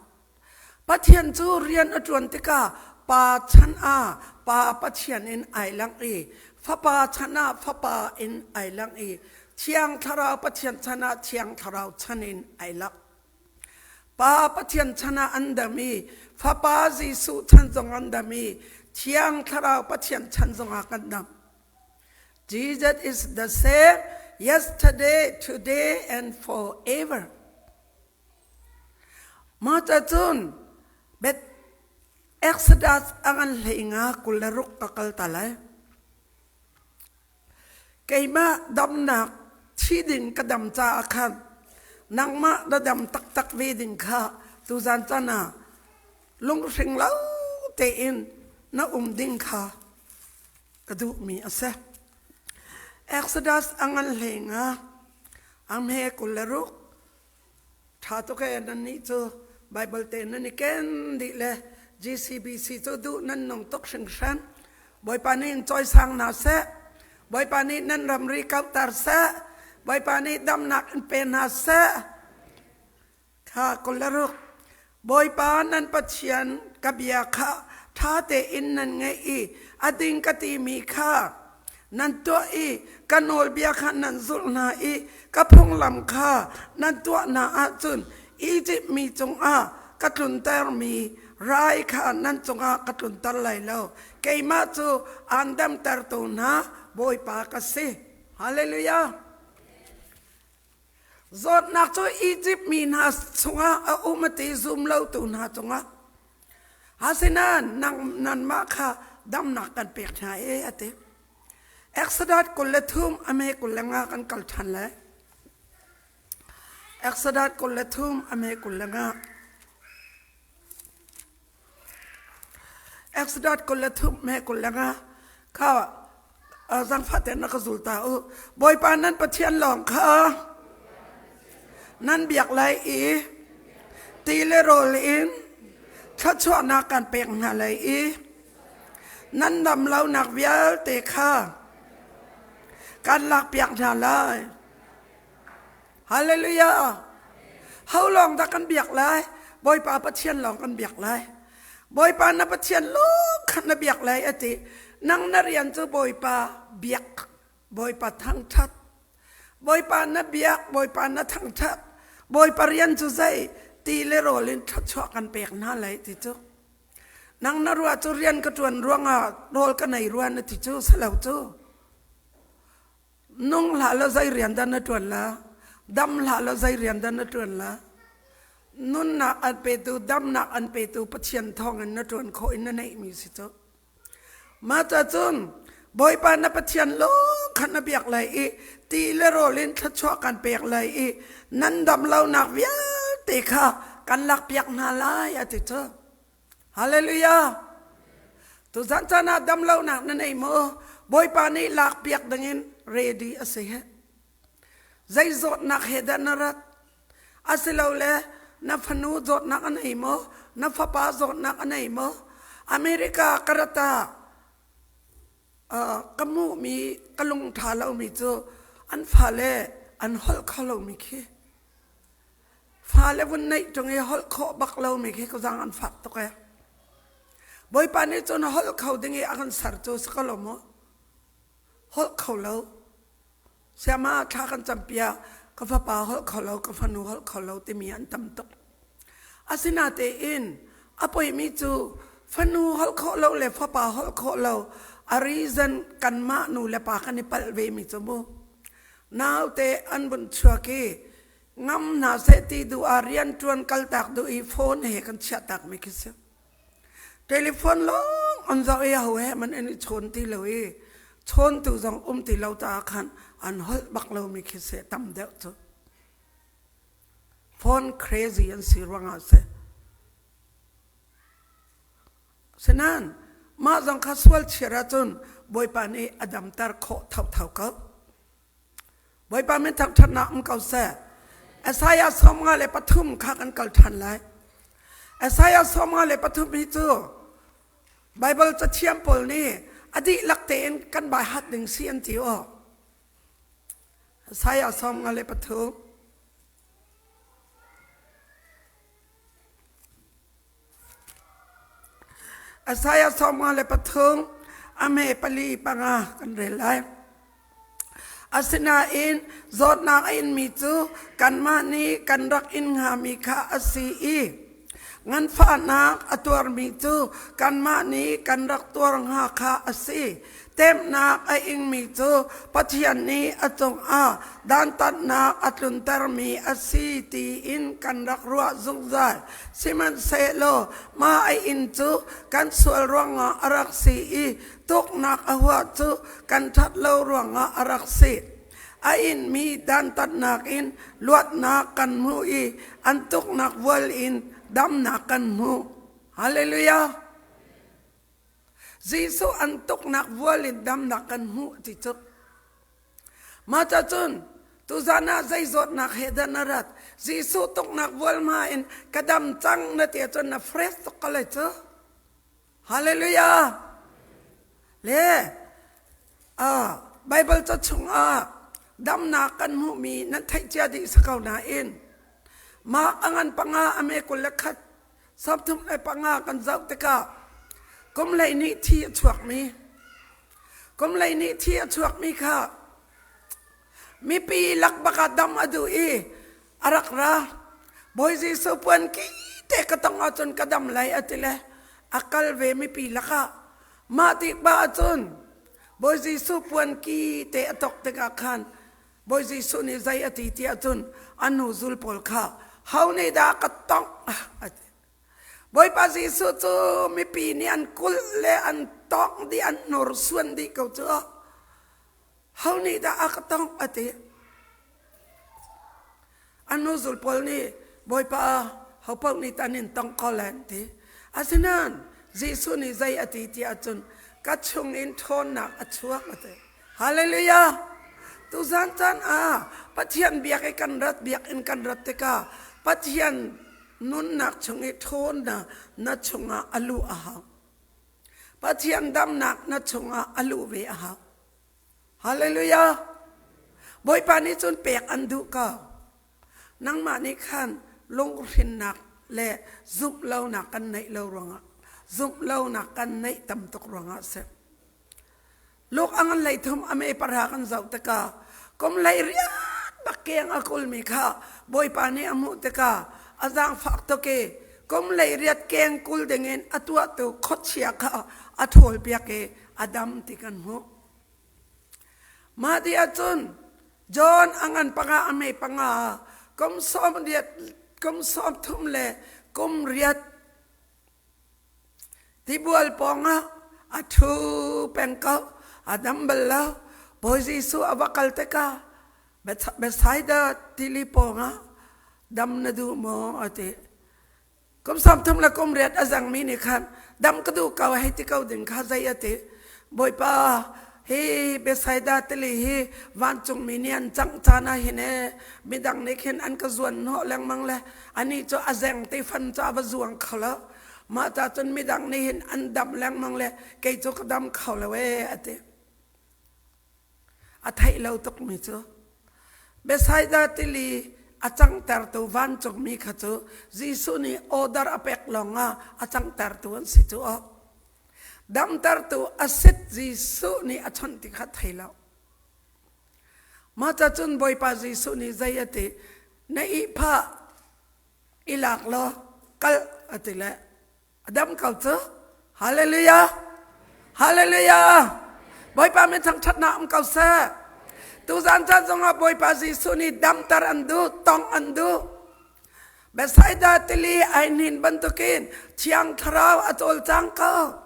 Speaker 1: Pathian cu rian a ṭuan tikah pa chan ah pa Pathian in ai langh i fapa chan ah fapa in ai langh i Thiang Thlarau Pathian chan ah Thiang Thlarau chan in ai langh. Pa Pathian chan ah an dam i Fapa Jesuh chan zong an dam i Thiang Thlarau Pathian chan zongah kan dam. Jesus is the same yesterday, today, and forever. Mah cun bet Exodus a ngan hlei nga 26 ka kal ta lai. Keimah damnak thi ding ka dam caah khan nangmah na dam taktak ve ding kha tuzan caan ah lunghring lo tein na um ding kha ka duhmi a si. Exodus a ngan hlei nga a hme 26 Ṭha tuk ee nannih cu Baibal te nan i ken dih le GCBC cu duh nan nung tuk hringhran. Bawipa nih in cawisang hna seh. Bawipa nih nan ramri kauhter seh. Bawipa nih damnak in pe hna seh. Kha 26. Bawipa nan Pathian ka bia kha ṭha tein nan ngaih i a ding ka timi kha nan tuah i ka nawlbia kha nan zulh hna i ka phunglam kha nan tuah hna ahcun Izipt mi cungah ka tluntermi rai kha nan cungah ka tlunter lai lo. Keimah cu aan damtertu hna Bawipa ka si. Hallelujah. Zawtnak cu Izipt mi hna chungah a um a ti zum lotu hna cungah asinain nanmah kha damnak kan pek hna e a ti. Exodus 23 a me 25 kan kal ṭhan lai. Exodus 23 a me 25. Exodus 23 me 25 kha zangfah tein rak ka zul ta u. Bawipa nan Pathian lawng kha nan biak lai i ti le rawl in thluachuahnak kan pek hna lai i nan dam lonak vialte kha kan lakpiak hna lai. Hallelujah! Ho lawng dah kan biak lai? Bawipa Pathian lawng kan biak lai. Bawipa na Pathian lawng kha na biak lai a ti. Nang na rian cu Bawipa biak, Bawipa thangṭhat. Bawipa na biak, Bawipa na thangṭhat. Bawipa rian cu zei? Ti le rawl in thluachuah kan pek hna lai ti cu. Nang na ruah cu rian ka ṭuan ruangah rawl ka nei rua na ti cu salo cu. Nung hlah law zei rian dah na ṭuan la? Dam hlah law zei rian dah na ṭuan la? Nunnak an petu, damnak an petu Pathian thawngin na ṭuan khawh in na neihmi si cu. Mah cun Bawipa na Pathian lawng kha na biak lai i ti le rawl in thluachuah kan pek lai i nan dam lonak vialte kha kan lakpiak hna lai a ti cu. Hallelujah! Tuzan caan ah damlonak na nei maw? Bawipa nih lakpiak dingin ready a si he. Zei zawtnak he dah na rat? Asilole na fanu zawtnak a nei maw? Na fapa zawtnak a nei maw? America ka rat ah ka hmuhmi ka lung ṭha lomi cu an fale an holh kho lomi khi. Fale vun neih ṭung i holh khawh bak lomi khi ka zaang an fak tuk ee. Bawipa nih cun holh kho ding i a kan ser cu si ko lo maw? Holh kho lo. Siama thla kan campiak ka fapa holh kho lo, ka fanu holh kho lo timi an tam tuk. Asinatein A poimi cu fanu holh khawh lo le fapa holh khawh lo a reason kanmah nu le pa kan i palh ve mi cu mu. Naute an vun chuak i ngam hna seh ti duh ah rianṭuan kaltak duh i phone he kan chiahtak mi khi si. Telephone lawng an zoh i aho he man an i chawn ti lo i chawntu zong um ti lo caah khan an holh bak lomi khi si tam deuh cu. Phone crazy an si ruangah si. Sinain mah zong kha sual chiar ahcun Bawipa nih a damter khawh thotho ko. Bawipa min thangṭhatnak um ko seh. Isaiah 53 kha kan kal ṭhan lai. Isaiah 53 hi cu Baibal cathiam pawl nih a dihlak tein kan bai hat ding si an ti aw. Isaiah 53. Isaiah 53 a me pali panga kan rel lai. Asinain zawtnak a inmi cu kanmah nih kan rak in hngami kha a si i nganfahnak a tuarmi cu kanmah nih kan rak tuar hnga kha a si. Temhnak a ingmi cu Pathian nih a cungah dantatnak a tluntermi a si tiin kan rak ruah zungzal. Sihmanhsehlaw mah a inn cu kan sual ruangah a rak si i tuknak a huah cu kan ṭhat lo ruangah a rak si. A inmi dantatnak in luatnak kan hmu i an tuknak vual in damnak kan hmu. Hallelujah! Jesuh an tuknak vual in damnak kan hmuh ti cu. Mah cun tuzan ah zei zawtnak he dah na rat? Jesuh tuknak vual hma in ka dam cang na ti ahcun na fresh tuk ko lai cu. Hallelujah! Le ah Bible ca chungah damnak kan hmuhmi nan theih cia dih si ko nain Mark a ngan panga a me 21 35 kan zoh tikah kum 12 thi a chuakmi kum 12 thi a chuakmi kha mipi lak bak ah dam a duh i a rak ra. Bawi Jesuh puan ki te ka tong ahcun ka dam lai a ti le a kal ve mipi lakah. Mah tik ba ahcun Bawi Jesuh puan ki te a tok tikah khan Bawi Jesuh nih zei a ti ti ahcun an hnu zul pawl kha ho nih dah ka tongh a ti. Bawipa Jesuh cu mipi nih an kulh le an tongh dih an hnursuan dih ko cu. Ho nih dah a ka tongh a ti. An hnu zul pawl nih Bawipa ho paoh nih tan in tongh ko lai an ti. Asinain Jesuh nih zei a ti ti ahcun ka chung in ṭhawnnak a chuak a ti. Hallelujah! Tuzan caan ah Pathian biak i kan rat biakinn kan rat tikah Pathian nunnak chung i ṭhawnnak na chungah a luh a hau. Pathian damnak na chungah a luh ve a hau. Hallelujah! Bawipa nih cun pek an duh ko. Nangmah nih khan lunghrinnak le zumh lonak kan neih lo ruangah zumh lonak kan neih tam tuk ruangah a si. Luk a ngan 33 a me pahra kan zoh tikah kum 18 bak keng a kulmi kha Bawipa nih a hmuh tikah a zaangfak tuk i kum 18 keng kul dingin a tuahtu khuachia kha a ṭhawlpiak i a dam ti kan hmuh. Mah ti ahcun John a ngan panga a me panga kum 80 kum 30 le kum riat Tibual pawngah a ṭhu peng ko. A dam bal lo. Bawi Jesuh a va kal tikah Bethsaida tili pawngah dam na duh maw a ti. Kum 30 le kum riat a zangmi nih khan dam ka duh ko hei ti ko ding kha zei a ti. Bawipa hi Bethsaida tili hi vancungmi nih an cangh caan ah hin ee midang nih khin an ka zuan hnawh lengmang le anih cu a zeng ti fan cu a va zuang kho lo. Mah ca cun midang nih hin an dam lengmang le kei cu ka dam kho lo ee a ti. A theih lo tukmi cu Bethsaida tili a cangtertu vancungmi kha cu Jesuh nih order a pek lawngah a cangtertu an si cu aw. Damtertu a sit Jesuh nih a chawnh ti kha thei lo. Mah ca cun Bawipa Jesuh nih zei a ti? Na ihphah i lak law kal a ti le. A dam ko cu. Hallelujah. Hallelujah. Bawipa min thangṭhatnak um ko seh. Tuzan caan zongah Bawipa Jesuh nih damter an duh, tong an duh. Bethsaida tili ai hnin bantukin Thiang Thlarau a cawlcang ko.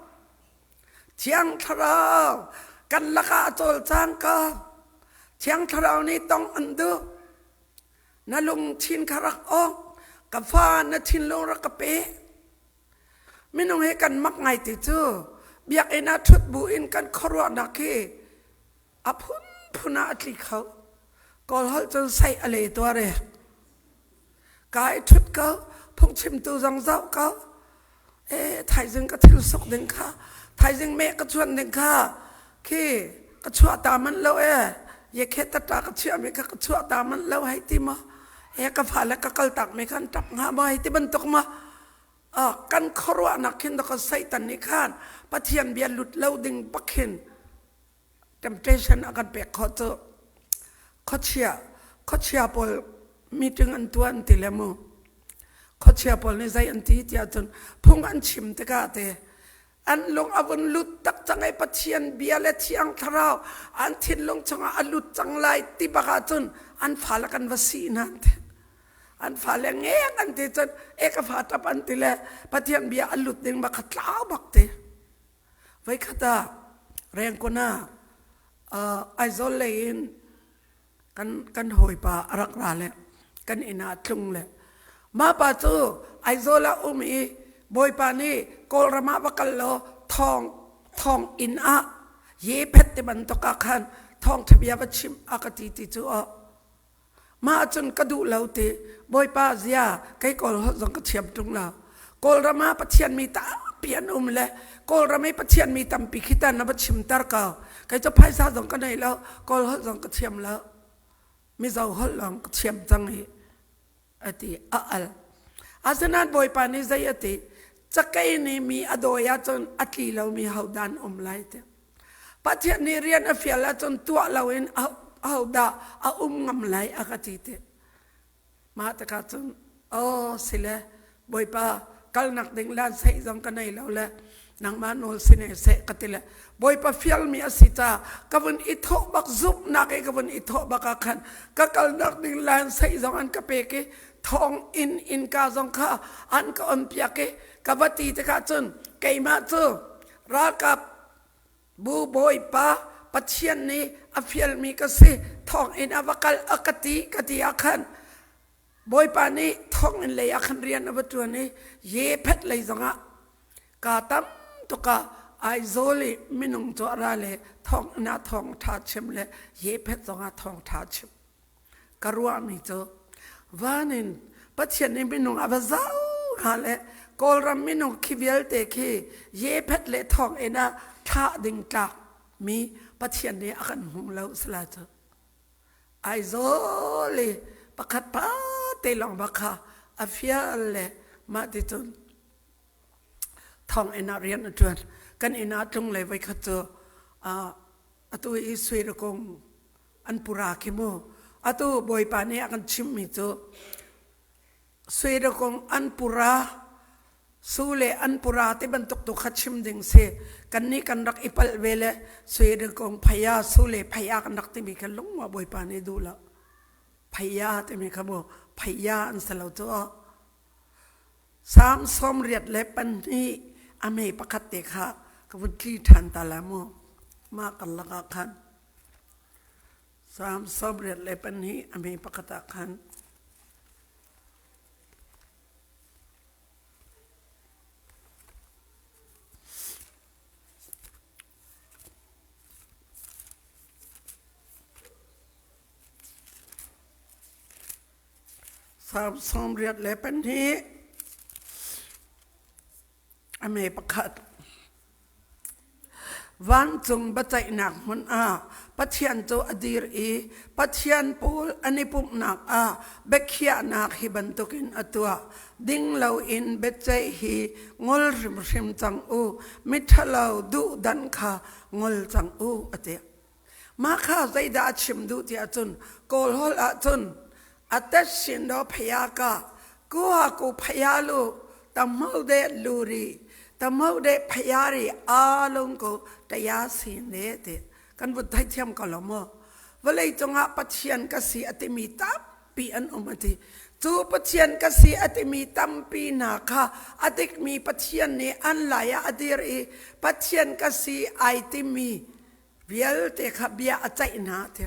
Speaker 1: Thiang Thlarau kan lakah a cawlcang ko. Thiang Thlarau nih tong an duh. Na lungthin kha rak awk. Ka fa na thinlung rak ka pe. Minung hi kan mak ngai ti cu biakinn ah ṭhut bu in kan khuaruahnak hi a phunphun ah a tli kho. Kawl holh cun saih a le tuar e. Ka i ṭhut ko, phungchimtu zong zoh ko. E, thaizing ka thil sok ding kha, thaizing meh ka chuan ding kha, khi ka chuah ta manh lo e. Ye khe tata ka chiah mi kha ka chuah ta manh lo hei ti maw? E ka fale ka kal tak mi khan ṭap hnga maw hei ti bantuk maw? Kan khuaruahnak khin dawkaw Satan nih khan Pathian bia lut lo ding bak khin temptation a kan pek khawh cu. Khuachia khuachia pawl meeting an tuah an ti le mu. Khuachia pawl nih zei an ti tiah cun phung an chim tikah te an lung a vun lut tak cang i Pathian bia le Thiang Thlarau an thinlung chungah a lut cang lai ti bak ahcun an fale kan va si hna an ti. An fale ngeng an ti cun e ka fa tap an ti le Pathian bia a lut ding bak kha tlau bak ti. Voikhat ah Rengkun ah Aizawl lei in kan kan hawipa a rak ra le kan inn ah tlung le mah pa cu Aizawl ah um i Bawipa nih Kawlram ah va kal law thawng thawng inn ah ye phet ti bantuk ah khan thawngṭha bia va chim a ka ti ti cu aw mah cun ka duh lo ti Bawipa zia kei Kawl holh zong ka thiam ṭung lo Kawlram ah Pathian mi tampi an um le Kawlram i Pathian mi tampi khi tan na va chimter ko. Kei cu phaisa zong ka nei lo, Kawl holh zong ka thiam lo. Mizo holh lawng ka thiam cang hi a ti a al. Asinain Bawipa nih zei a ti? Cakei nih mi a dawi ahcun a tli lomi hodah an um lai ti. Pathian nih rian a fial ahcun tuah loin ahodah a um ngam lai a ka ti ti. Mah tikah cun aw sile Bawipa kalnak ding lan seih zong ka nei lo le nangmah nawl sine seh ka ti le Bawipa fialmi a si ca ka vun i thawh bak zumhnak i ka vun i thawh bak ah khan ka kalnak ding lan seih zong an ka pek i thawng inn innka zong kha an ka on piak i ka va ti tikah cun keimah cu ralkap Bu Bawipa Pathian nih a fialmi ka si thawnginn a va kal a ka ti ka ti ah khan Bawipa nih thawnginn lei ah khan rian a va ṭuan i Yephet lei zongah kaa tam tuk ah Aizawl i minung cu a ra le thawnginn ah thawngṭha chim le Yephet zongah thawngṭha chim. Ka ruahmi cu van in Pathian nih minung a va zoh hnga le Kawlram minung khi vialte khi Yephet le thawnginn ah thlah ding tlak mi Pathian nih a kan hmu lo sala cu. Aizawl i pakhat pa te lawng bak kha a fial le mah ti cun thawnginn ah rian a ṭuan. Kan inn ah tlung le voikhat cu atu i Suirakung an pura khi mu atu bawipa nih a kan chimhmi cu Suirakung an pura su le an pura ti bantuk tu kha chim ding si kannih kan rak i palh ve le Suirakung phaya su le phaya kan rak timi kha lungma bawipa nih duh lo phaya timi kha mu phaya an si lo cu Salm 82 a me pakhat te kha ka vun tli ṭhan ta la mu mah kan lakah khan Salm 82 a me pakhat ah khan Salm 82 a me pakhat. Vancung biaceihnak hmun ah Pathian cu a dir i Pathian pawl an i pumhnak ah biakhiahnak hi bantukin a tuah. Ding loin biaceih hi ngol hrimhrim cang u, miṭhalo duhdan kha ngol cang u, a ti. Mah kha zeidah a chim duh tiah cun Kawl holh ahcun a tet sin do phaya ka ku ha ku phaya lu tam ho de lu ri. တမုတ်တဲ့ဖျားတွေအားလုံးကိုတရားစီရင်တယ်တဲ့kan vun theithiam ko lo maw vawlei cungah Pathian ka si a timi tampi an um a ti cu Pathian ka si a timi tampi hna kha a dikmi Pathian nih an lai ah a dir i Pathian ka si ai timi vialte kha bia a ceih hna ti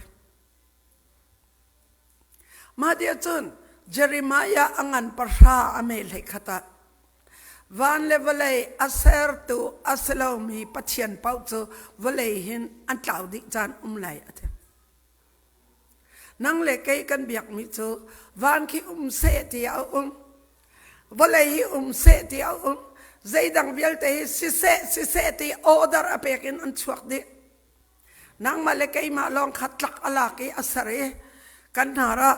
Speaker 1: Mah ti ahcun Jeremiah a ngan pahra a meh hlei khat ah van le vawlei a sertu a si lomi Pathian paoh cu vawlei hin an tlau dih caan um lai a ti. Nang le kei kan biakmi cu van khi um seh ti a um, vawlei hi um seh ti a um, zeidang vialte hi siseh siseh ti order a pek in an chuak dih. Nangmah le keimah lawng kha tlak a lak i a ser i kan hnar ah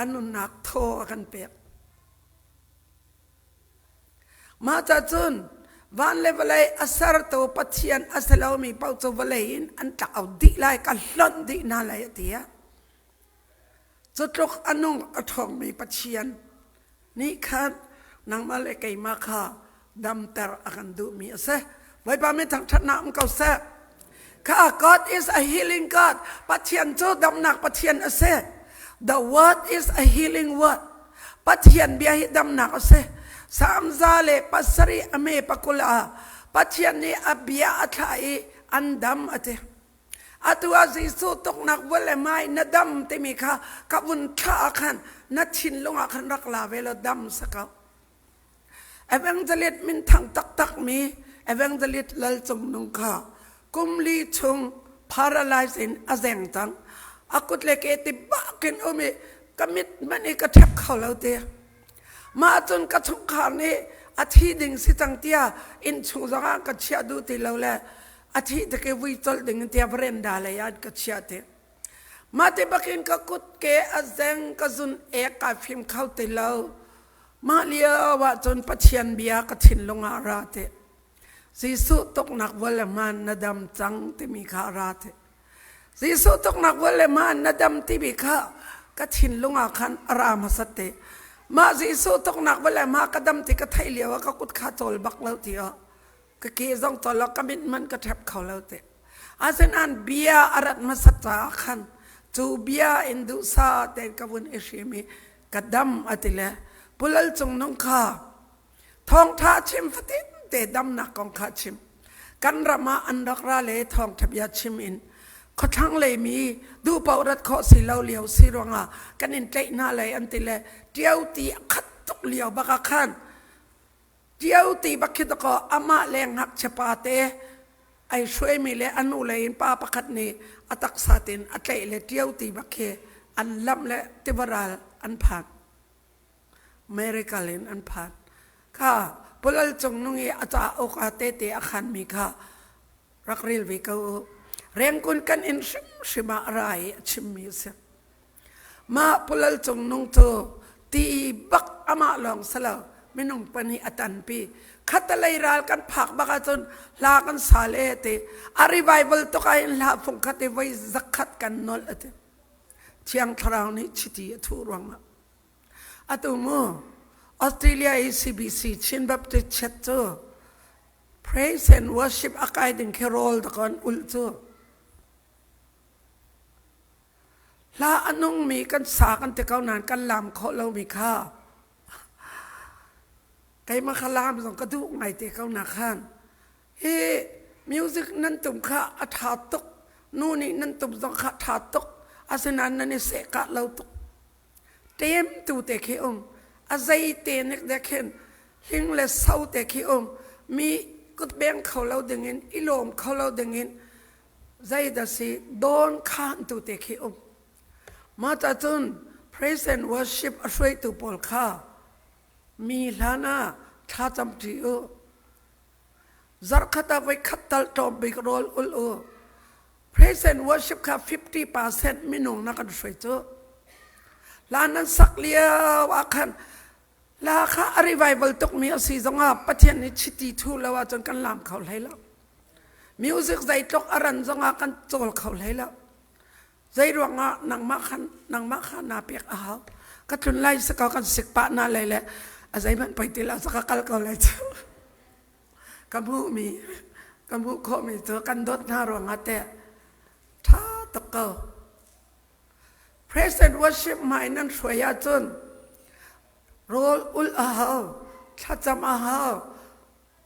Speaker 1: a nunnak thaw a kan pek. Mah ca cun van le vawlei a sertu Pathian a si lomi paoh cu vawlei in an tlau dih lai, ka hlonh dih hna lai a ti. Cutluk a nung a ṭhawngmi Pathian nih khan nangmah le keimah kha damter a kan duhmi a si. Bawipa min thangṭhatnak um ko seh. Kha God is a healing God. Pathian cu damnak Pathian a si. The word is a healing word. Pathian bia hi damnak a si. Salm 107 a me pakul ah Pathian nih a bia a thlah i an dam a ti. Atu ah Jesuh tuknak vual le mai na dam timi kha ka vun thlah ah khan na thinlung ah khan rak la ve law dam sa ko. Evangelist minthang taktak mi Evangelist Lal Cung Nung kha kum li chung paralyzed in a zeng cang. A kut le ke ti bakin um i ka mit hmanh i ka ṭhep kho lo ti. Mah cun ka chungkhar nih a thi ding si cang tiah inn chung zongah ka chiah duh ti lo le a thih tik i vui colh ding in tiah veranda lei ah ka chiah ti. Mah ti bakin ka kut ke a zeng ka zun ek ka fim kho ti lo. Mah lio ah cun Pathian bia ka thinlung ah ra ti. Jesuh tuknak vual le hmaan na dam cang timi kha a ra ti. Jesuh tuknak vual le hmaan na dam timi kha ka thinlung ah khan a ra hmasat te. Mah Jesuh tuknak vual le hma ka dam ti ka theih lio ah ka kut kha cawl bak lo ti ah ka ke zong cawl lo ka mit hmanh ka ṭhep kho lo te. Asinain bia a rat hmasat caah khan cu bia in duhsah tein ka vun i hrim i ka dam a ti le Pulal Cung Nung kha Thawngṭha chim fatin te damnak kong kha chim. Kan ram ah an rak ra le thawngṭha bia chim in khuathlang lei mi duh paoh rat khawh si lo lio si ruangah kan in tlaih hna lei an ti le ṭio ti a khat tuk lio bak ah khan ṭio ti bak khi dakaw amah le ngakchia pa te ai hruaimi le a nu lei in pa pakhat nih a taksa tin a tlaih le ṭio ti bak khi an lamh le tiva ral an phan. Miracle in an phan. Kha Pulal Cung Nung i a cauk ah tete a khanmi kha rak rel ve ko u. Rengkun kan inn hrimhrim ah a ra i a chimmi a si. Mah Pulal Cung Nung cu ti bak amah lawng si lo minung pahnih a tanpi. Khatalei ral kan phak bak ahcun hla kan sa le ti. A revival tuk ah hin hla fungkhat i voi zakhat kan nolh a ti. Thiang Thlarau nih chiti a thuh ruangah. Atu mu Australia i CBC Chin Baptist Church cu praise and worship a kai ding khi rawl dakawn ulh cu. Hla a nungmi kan sa kan ti ko nain kan lam khawh lomi kha keimah kha lam zong ka duh ngai te ko na khan hi music nan tum kha a ṭha tuk nu nih nan tum zong kha ṭha tuk asinain nan i seh kah lo tuk Ṭem tu te khi um a zei te nek dek hin hling le so te khi um mi kutbeng kho lo dingin i lawm kho lo dingin zei dah si dawn khan tu te khi um mah ta cun praise and worship a hruaitu pawl kha mi hlan ah thlacam ṭi u zarkhat ah voi khat tal ṭawm bik rawl ul u Praise and worship kha 50% minung na kan hruai cu. La nan sak lio ah khan la kha a revival tukmi a si zongah Pathian nih chiti thu lo ahcun kan lam kho hlei lo. Music zeitluk a ran zongah kan cawl kho hlei lo. Zei ruangah nangmah khan nangmah kha naa pek a hau. Ka tlun lai si ko kan sik pah na lei le. A zeihmanh poi ti lo cu ka kal ko lai cu. Ka hmuhmi ka hmuh khawhmi cu kan dawt hna ruangah teh ṭha tuk ko. Praise and worship hmai nan hruai ahcun rawl ulh a hau, thlacam a hau,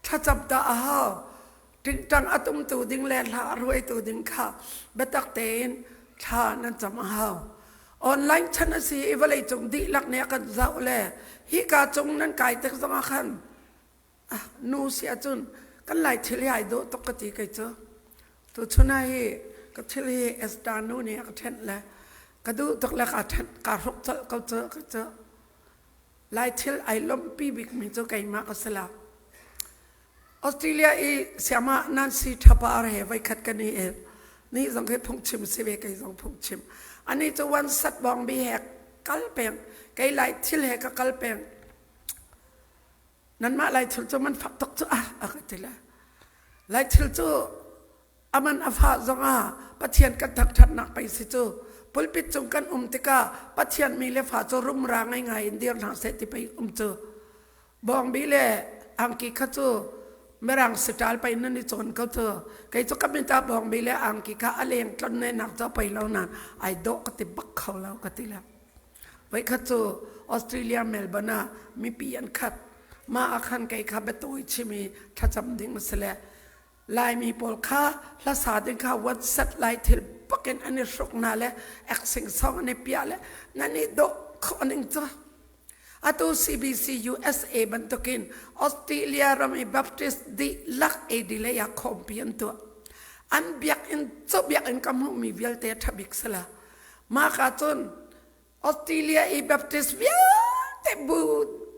Speaker 1: thlacam ta a hau. Tingtang a tumtu ding le hla a ruaitu ding kha biatak tein thla nan cam a hau. Online chan a si i vawleicung dihlak nih a kan zoh le hika cung nan kai tik zongah khan ah nu si ahcun kan lai thil hi ai dawh tuk ka ti kei cu. Tuchun ah hi ka thil hi Esther nu nih a ka ṭhenh le ka duh tuk le kaa ṭhenh kaa hruk colh ko cu ka cu. Lai thil ai lawmhpi bikmi cu keimah ka si lo. Australia i siama Nancy Thapar he voikhat kan i el. Ni zong hi phungchim si ve kei zong phungchim. Ani cu one sat bawng bi he kal peng kei lai thil he ka kal peng. Nanmah lai thil cu man fak tuk cu ah a ka ti le. Lai thil cu aman a fah zongah Pathian kan thangṭhatnak pei si cu. Pulpit cung kan um tikah Pathian mi le fa cu rumra ngaingai in dir hna seh ti pei um cu. Bawngbi le angki kha cu Mirang siṭal pei nan i cawn ko cu. Kei cu ka mit ah bawngbi le angki kha a leng tlon ne nak cu a pei lo nain ai dawh ka ti bak kho lo ka ti le. Voikhat cu Australia Melbourne ah mipi an khat. Mah ah khan kei kha biatawi chim i thlacam ding a si le Laimi pawl kha hlasa ding kha WhatsApp lai thil bakin an i hruk hna le eksing song an i piah le nan i dawh khawh ning cu. Atu CBC USA bantukin Australia ram i Baptist dihlak AD lei ah khawmpi an tuah. An biakinn cu biakinn ka hmuhmi vialte a ṭha bik sala. Mah ka cun Australia i Baptist vialte bu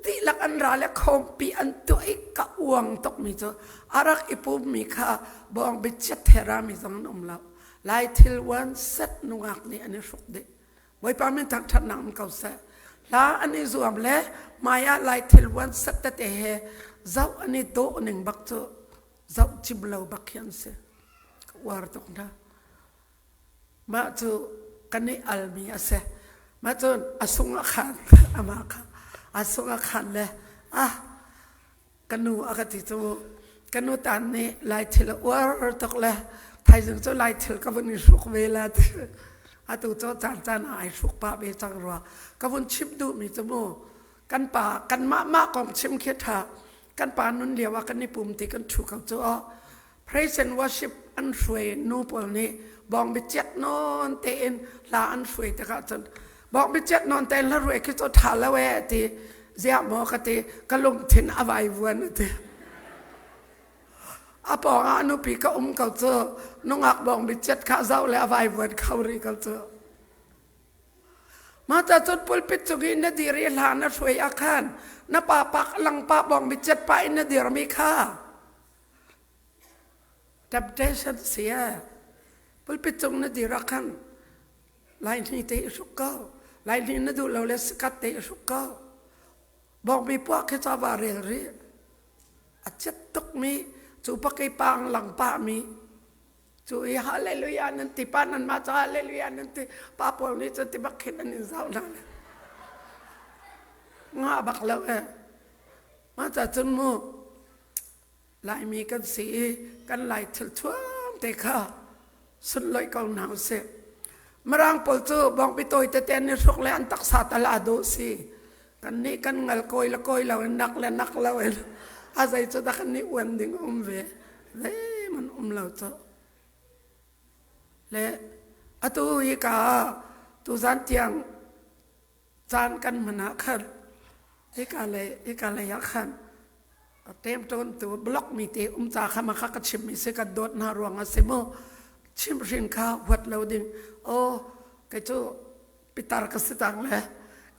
Speaker 1: dihlak an ra le khawmpi an tuah i ka uang tukmi cu a rak i pummi kha bawng bichiat therami zong an um lo. Lai thil uan set nungak nih an i hruk dih. Bawipa min thangṭhatnak um ko seh. Hla an i zuam le hmai ah lai thil uan set tete he zoh an i dawh ning bak cu zoh cim lo bak khi an si. Ka uar tuk hna. Mah cu kan i almi a si. Mah cun a sung a khan amah kha a sung a khan le ah ka nu a ka ti cu ka nu tan nih lai thil a uar tuk le thaizing cu lai thil ka vun i hruk ve la ti atu cu caan caan ah ai hruk pah ve cang rua ka vun chim duhmi cu mu kan pa kan mah mah kong chim khi ṭha kan pa nun lio ah kan i pum ti kan ṭhu ko cu aw Praise and worship an hruai nu pawl nih bawng biaciat nawn tein hla an hruai tikah cun bawng biaciat nawn tein hla hruai khi cu ṭha lo ee ti ziah maw ka ti ka lungthin a vaivuan a ti a pawng ah nupi ka um ko cu nungak bawng biaciat kha zoh le a vaivuan kho rih ko cu Mah ca cun pulpit cung i na dir i hla na hruai ah khan na pa pak lang pa bawng biaciat pa in na dirmi kha Temptation si ee. Pulpit cung na dir ah khan laihni te i hruk ko. Laihni na duh lo le sikat te i hruk ko. Bawngbi puah khi ca va rel rih. A chiat tukmi cu pakei pang lang pahmi cu i hallelujah nan ti pa nan mah cu hallelujah nan ti pa pawl nih cun ti bak khin an in zau hna le nga bak lo ee mah ca cun mu Laimi kan si i kan Lai thil thuam te kha sunlawih ko hna usih. Mirang pawl cu bawngpi tawi tete an i hruk le an taksa tal aa dawh si. Kannih kan ngal kawi le kawi lo in nak le nak lo in a zei cu dah kan nih uan ding um ve. Zeihmanh um lo cu. Le atu hi ka tuzan tiang caan kan hman ah khan hika lei hika lei ah khan temtawn tu block mi te um ca kha ma kha ka chim mi si kan dawt hna ruang a si mu chimhrin kha huat lo ding o kei cu pitar ka si cang le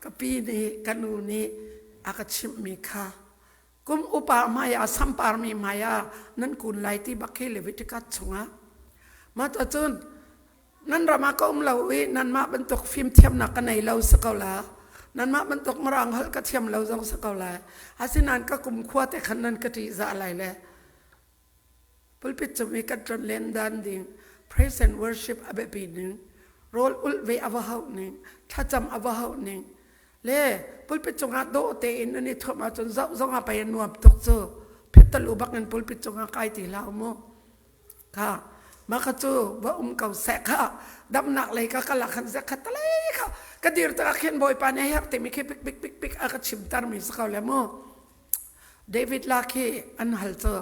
Speaker 1: ka pi nih ka nu nih a ka chimh mi kha kum upa hmai ah sampar mi hmai ah nan kun lai ti bak khi Leviticus chungah mah ta cun Nan ram ah ka um lo i nanmah bantuk fimthiamnak ka nei lo si ko la. Nanmah bantuk Mirang holh ka thiam lo zong si ko lai. Asinain ka kumkhua te khan nan ka ṭihzah lai le pulpit cung i kan tlon len dan ding praise and worship a biapi ning rawl ulh ve a va hauh ning thlacam a va hauh ning. Le pulpit cungah dawh tein an i thuam ahcun zoh zong ah pei a nuam tuk cu. Phit-talu bak in pulpit cungah kai ti hlah u mu. Kha mah kha cu va um ko seh kha damnak lei ka kal ah khan zek kha talei kha ka dir tikah khin Bawipa nih a herh timi khi pik pik pik pik a ka chimter mi si ko le mu. David la khi an hal cu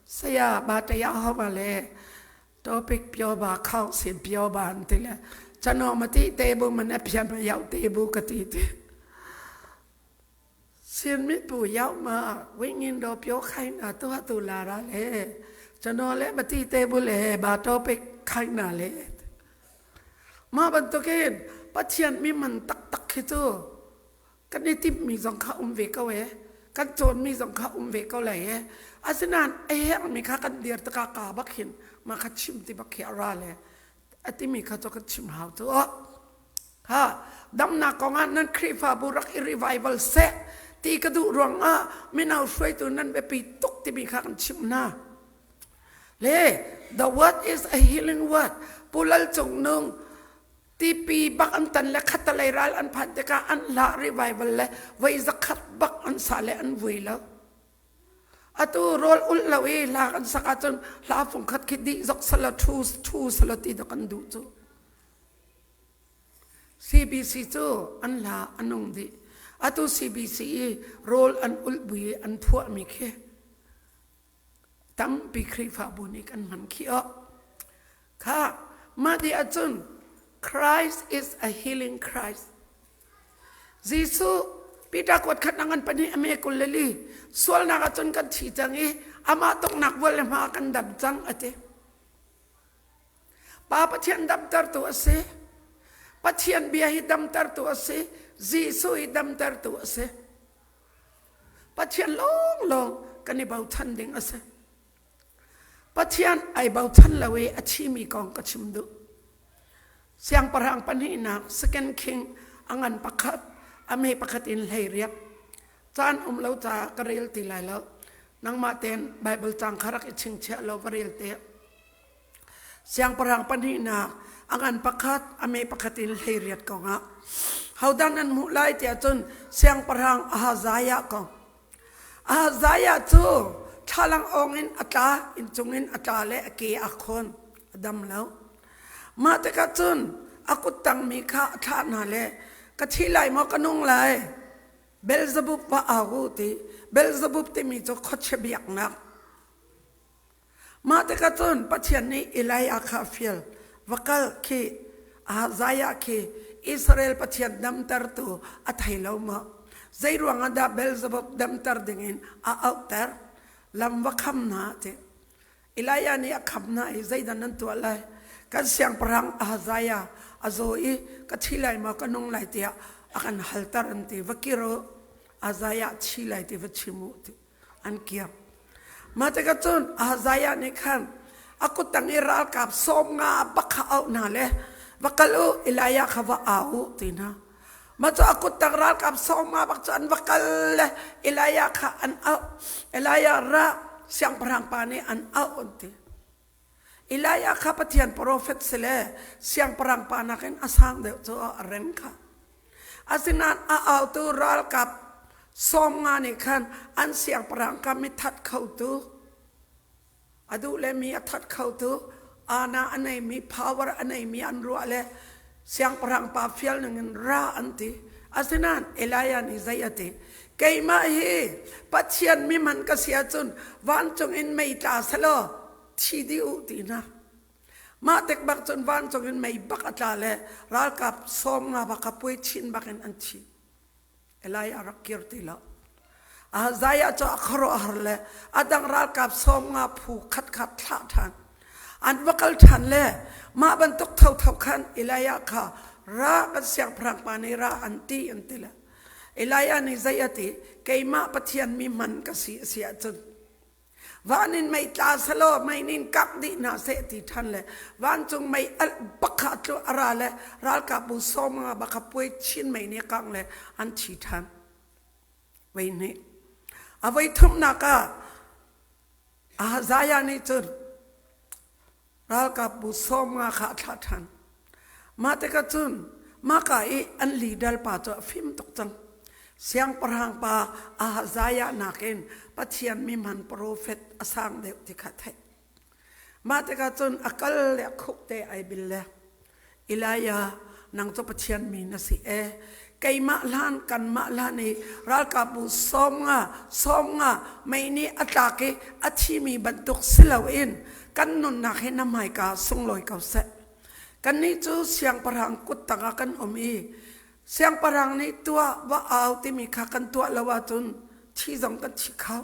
Speaker 1: saya ba taya ho ba le topic pyo ba khau sin pyo ba an ti le chano ma ti te bu man a phian ma yau te bu ka ti ti ရှင်မပူရောက်မှဝိညာဉ်တော်ပြောခိုင်းတာသူဟာသူလာတာလေကျွန်တော်လည်းမသိသေးဘူးလေဘာ topic ခိုင်းတာလေ mah bantukin Pathian mi man taktak khi cu kan i timhmi zong kha um ve ko e kan cawnmi zong kha um ve ko lai e asinain a herhmi kha kan dir tikah ka bak hin mah kha chim ti bak khi a ra le a timi kha cu kan chim hau cu ha damnak kongah nan Khrihfabu rak i revival seh ti ka duh ruangah mino hruaitu nan biapi tuk timi kha kan chimh hna. Le the word is a healing word. Pu Lal Cung Nung tipi bak an tan le khatalei ral an phan tikah an hlah revival le voi zakhat bak an sa le an vui lo. Atu rawl ulh lo i hla kan sak ahcun hla fungkhat khi dih zok sala thu thu sala ti dok an duh cu. CBC cu an hla a nung dih. Atu CBC i rawl an ulh bui i an phuahmi khi tampi Khrihfabu nih kan hman khi awk. Kha mah dih ahcun Christ is a healing Christ. Jesuh Peter kuat khat ngan pahnih a me 24 sualnak ahcun kan thi cang i amah toknak vual le hma kan dam cang a ti. Pa Pathian damtertu a si. Pathian bia hi damtertu a si. Jesuh hi damtertu a si. Pathian lawnglawng kan i bochan ding a si. Pathian ai bochan lo i a thimi kong ka chim duh. Siangpahrang pahnihnak Second King a ngan pakhat a me pakhat in 18. Caan um lo caah ka rel ti lai lo. Nangmah tein Bible cang kha rak i chingchiah law va rel te. Siangpahrang pahnihnak a ngan pakhat a me pakhat in 18 kongah hodah nan hmuh lai tiah cun siangpahrang Ahaziah kong. Ahaziah cu thlalang awng in a tla, inncung in a tla le a ke a khawn, a dam lo. Mah tikah cun a kuttangmi kha a thlah hna le ka thi lai maw ka nung lai Beelzebub va au u ti Beelzebub timi cu khuachia biaknak Mah tikah cun Pathian nih Elijah kha a fial, Va kal khi Ahaziah khi Israel Pathian damtertu a thei lo maw? Zei ruangah dah Beelzebub damter dingin a auhter? Lam va kham hna a ti. Elijah nih a kham hna i zeidah nan tuah lai? Kan siangpahrang Ahaziah a zaw i ka thi lai maw ka nung lai tiah a kan halter an ti. Va kir u, Ahaziah thi lai ti va chim u ti. An kir. Mah tikah cun Ahaziah nih khan a kuttang i ralkap 50 bak kha auh hna le va kal u Elijah kha va au u ti hna. Mah cu a kuttang ralkap 50 bak cu an va kal le Elijah kha an auh. Elijah ra siangpahrang pa nih an auh an ti. Elijah kha Pathian profet si le siangpahrang pa nakin a sang deuh cu a reng kha. Asinain a autu ralkap 50 nih khan an siangpahrang kha mithat khotu, a duh le mi a that khotu, ana a neimi, power a neimi an ruah le siangpahrang pa fial ningin ra an ti. Asinain Elijah nih zei a ti? Keimah hi Pathian mi man ka si ahcun vancung in mei tla selaw thi dih u ti hna. Mah tek bak cun vancung in mei bak a tla le ralkap 50 bak a puai chin bak in an thi. Elijah rak kir ti lo. Ahaziah cu a khuaruahhar le a dang ralkap 50 phu khat kha thlah ṭhan. An va kal ṭhan le mah bantuk thotho khan Elijah kha ra kan siangpahrang pa nih ra an ti an ti le Elijah nih zei a ti keimah Pathian mi hman ka si a si ahcun Van in mei tla selaw mei nin kangh dih hna seh ti ṭhan le vancung mei alh bak kha tlu a ra le ralkapbu 50 bak kha puai chin mei nih kangh le an thi ṭhan. Voi hnih. A voi thumnak ah Ahaziah nih cun ralkapbu 50 kha a thlah ṭhan. Mah tikah cun mahka i an leader pa cu a fim tuk cang. Siangpahrang pa Ahaziah nakin Pathian mi hman profet a sang deuh ti kha theih. Mah tikah cun a kal le a khuk te ai bil le Elijah nang cu Pathian mi na si e keimah hlan kanmah hlan i ralkapbu 50 50 mei nih a tlak i a thimi bantuk si loin kan nunnak hi na hmaika sunglawi ko seh. Kannih cu siangpahrang kut tangah kan um i Siangpahrang nih tuah va au timi kha kan tuah lo ahcun thi zong kan thi kho.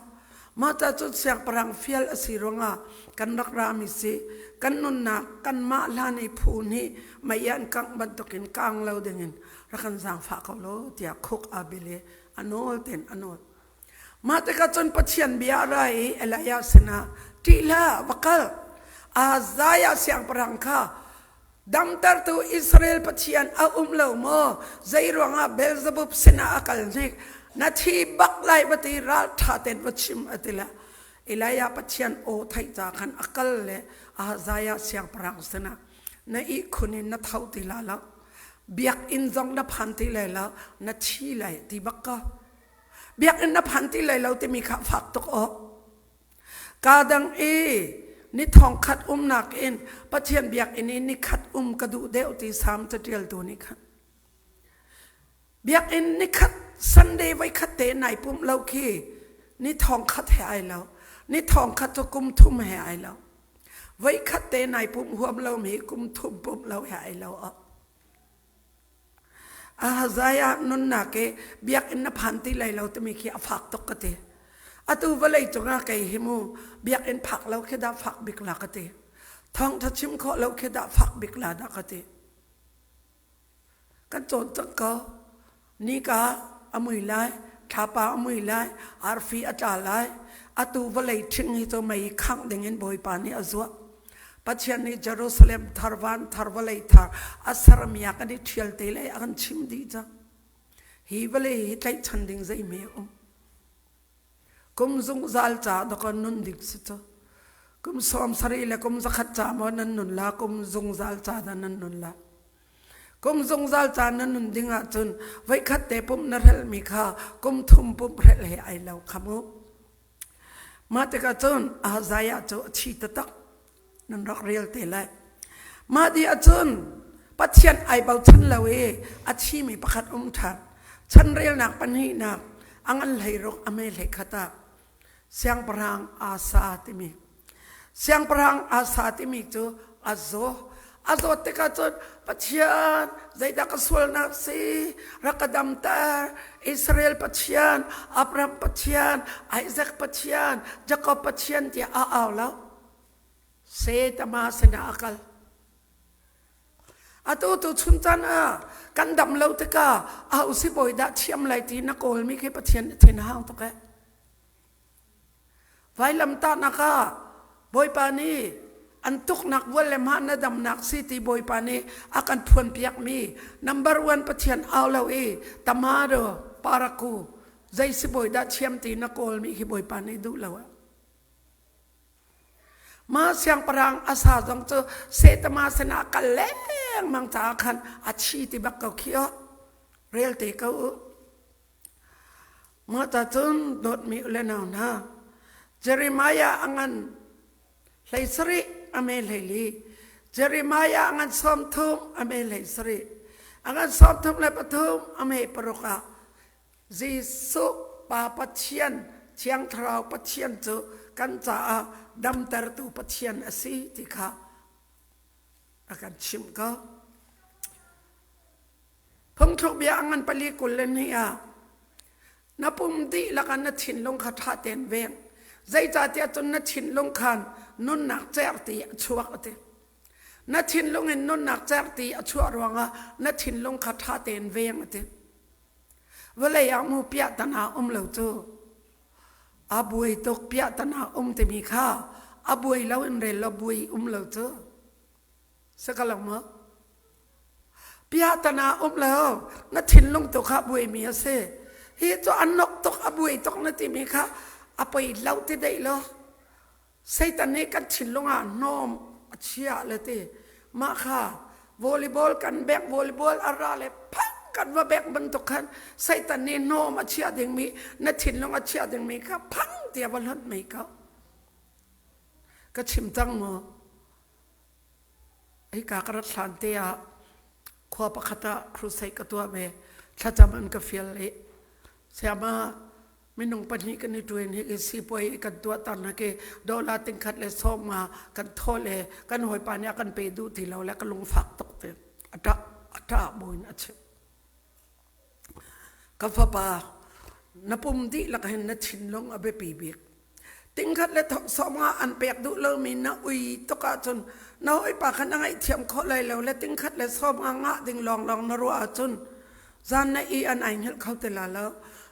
Speaker 1: Mah ca cun siangpahrang fial a si ruangah kan rak rami si. Kan nunnak kanmah hlan i phu nih mei an kangh bantukin kang lo dingin rak kan zaangfah ko law tiah khuk aa bil i a nawl tein a nawl. Mah tikah cun Pathian bia a ra i Elijah sinah ṭih hlah, va kal. Ahaziah siangpahrang kha damtertu Israel Pathian a um lo maw? Zei ruangah Beelzebub sinah a kal hnik? Na thi bak lai va ti ralṭha tein va chim a ti le Elijah Pathian aw theih ca khan a kal le Ahaziah siangpahrang sinah na ihkhun in na tho ti la lo biakinn zong na phan ti lai lo na thi lai ti bak ko Biakinn na phan ti lai lo timi kha fak tuk awk. Ka dang i ni thong khat umnak in Pathian biakinn i ni khat um ka duh deuh ti Salm caṭialtu nih khan. Biakinn ni khat Sunday voi khat te nai pumh lo khi ni thong khat he ai lo. Ni thong khat cu kum thum he ai lo. Voi khat te nai pumh huam lomi kum thum pumh lo he ai lo. Ahaziah nunnak i biakinn na phan ti lai lo timi khi a fak tuk ka ti. Atu vawlei cungah kei hi mu biakinn phak lo khi dah fak bik la ka ti. Thawngtha chim khawh lo khi dah fak bik la dah ka ti. Kan cawn cang ko. Nika a mui lai, thlapa a mui lai, arfi a tla lai. Atu vawlei ṭhing hi cu mei khangh dingin Bawipa nih a zuah. Pathian nih Jerusalem thar van thar vawlei thar a sermi ah kan i ṭhial te lai a kan chim dih cang. Hi vawlei hi tlaihchan ding zeihme um. Kum zungzal ca dawk nun ding si cu. Kum 70 le kum 100 ca maw nan nun la kum zungzal ca dah nan nun la. Kum zungzal ca na nun ding ahcun voikhat te pumh na hrelhmi kha kum thum pumh hrelh he ai lo kha mu. Mah tikah cun Ahaziah cu a thi taktak nan rak rel te lai. Mah dih ahcun Pathian ai bochan lo i a thimi pakhat um ṭhan. Chanrelnak pahnihnak a ngan 16 a me 11 ah Siangpahrang Asa timi Siangpahrang Asa timi cu a zaw. A zawt tikah cun Pathian zeidah ka sualnak si rak ka damter Israel Pathian Abraham Pathian Isaac Pathian Jacob Pathian tiah a au lo. Setama sinah a kal. Atu tu chun caan ah kan dam lo tikah aho sibawi dah thiam lai ti na kawlmi khi Pathian thin a hang tuk eh. Vailamtahnak ah Bawipa nih an tuknak vual le hma na damnak si ti Bawipa nih a kan phuanpiakmi number one Pathian au lo i tamado paraku zei sibawi dah thiam ti na kawlmi khi Bawipa nih duh lo ah. Ma siangpahrang asa zong cu Setama sinah kal lengmang caah khan a thi ti bak ko khi oh. Rel te ko u. Mah ta cun dawtmi u le nau hna, Jeremiah a ngan 17 a me 14, Jeremiah a ngan 30 a me 17, a ngan 33 a me 6 ah Jesuh Pa Pathian, Thiang Thlarau Pathian cu kan caah damtertu Pathian a si ti kha a kan chimh ko. Phungthluk bia a ngan 42 ah na pum dihlak ah na thinlung kha ṭha tein veng. Zeicahtiah cun na thinlung khan nunnak cerhti a chuak a ti. Na thinlung in nunnak cerhti a chuah ruangah na thinlung kha ṭha tein veng a ti. Vawlei ah mu piahtana um lo cu a buai tuk piahtana um timi kha a buai lo in rel lo buai um lo cu. Si ka lo maw? Piahtana um lo na thinlung tu kha buaimi a si. Hi cu a nok tuk a buai tuk na timi kha a poi lo ti deih lo. Satan nih kan thinlung ah hnawm a chia le ti. Mah kha volleyball kan bengh volleyball a ra le phang. Kan va bek bantuk khan Satan nih hnawm a chiah dingmi na thinlung a chiah dingmi kha phang tiah va hlonh mei ko. Ka chim cang maw? Hika ka rat hlan te ah khua pakhat ah crusade ka tuah ve. Thlacam an ka fial i sayama minung pahnih kan i ṭuan hi sipuai kan tuah tar na ke dollar tingkhat le sawm nga kan thaw le kan hawipa nih a kan pe duh ti lo le ka lungfak tuk te a ṭah a ṭah buin a chim. Ka fapa, na pum dihlak hin na thinlung a biapi bik. Tingkhat le thong sawm nga an pek duh lomi na ui tuk ahcun na hawipa kha na ngaihthiam khawh lai lo le tingkhat le sawm nga ngah ding lawnglawng na ruah ahcun zan na ih an ai hngilh kho ti lai lo.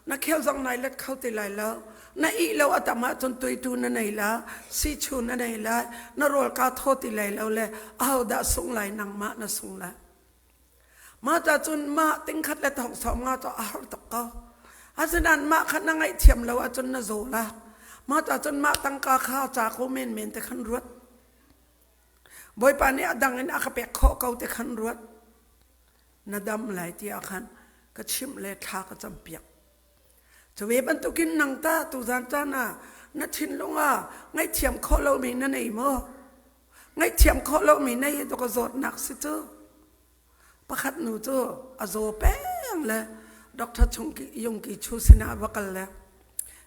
Speaker 1: Na khel zong nai let kho ti lai lo. Na ih lo a tam ahcun tuitu na nei la, sichu na nei lai, na rawl kaa thaw ti lai lo le ahodah sung lai nangmah na sung lai. Mah ta cun mah tingkhat le thong sawm nga cu a har tuk ko. Asinain mah kha na ngaihthiam lo ahcun na zaw la. Mah ta cun mah tangka kha ca ko menmen te khan ruat. Bawipa nih a dang in a ka pek khawh ko te khan ruat. Na dam lai tiah khan ka chimh le thla ka campiak. Cu ve bantukin nang ta tuzan caan ah na thinlung ah ngaihthiam khawh lomi na nei maw? Ngaihthiam khawh lomi nei hi ka zawtnak si cu. Pakhat nu cu a zaw peng le Dr. Chung Yung Ki Chu sinah va kal le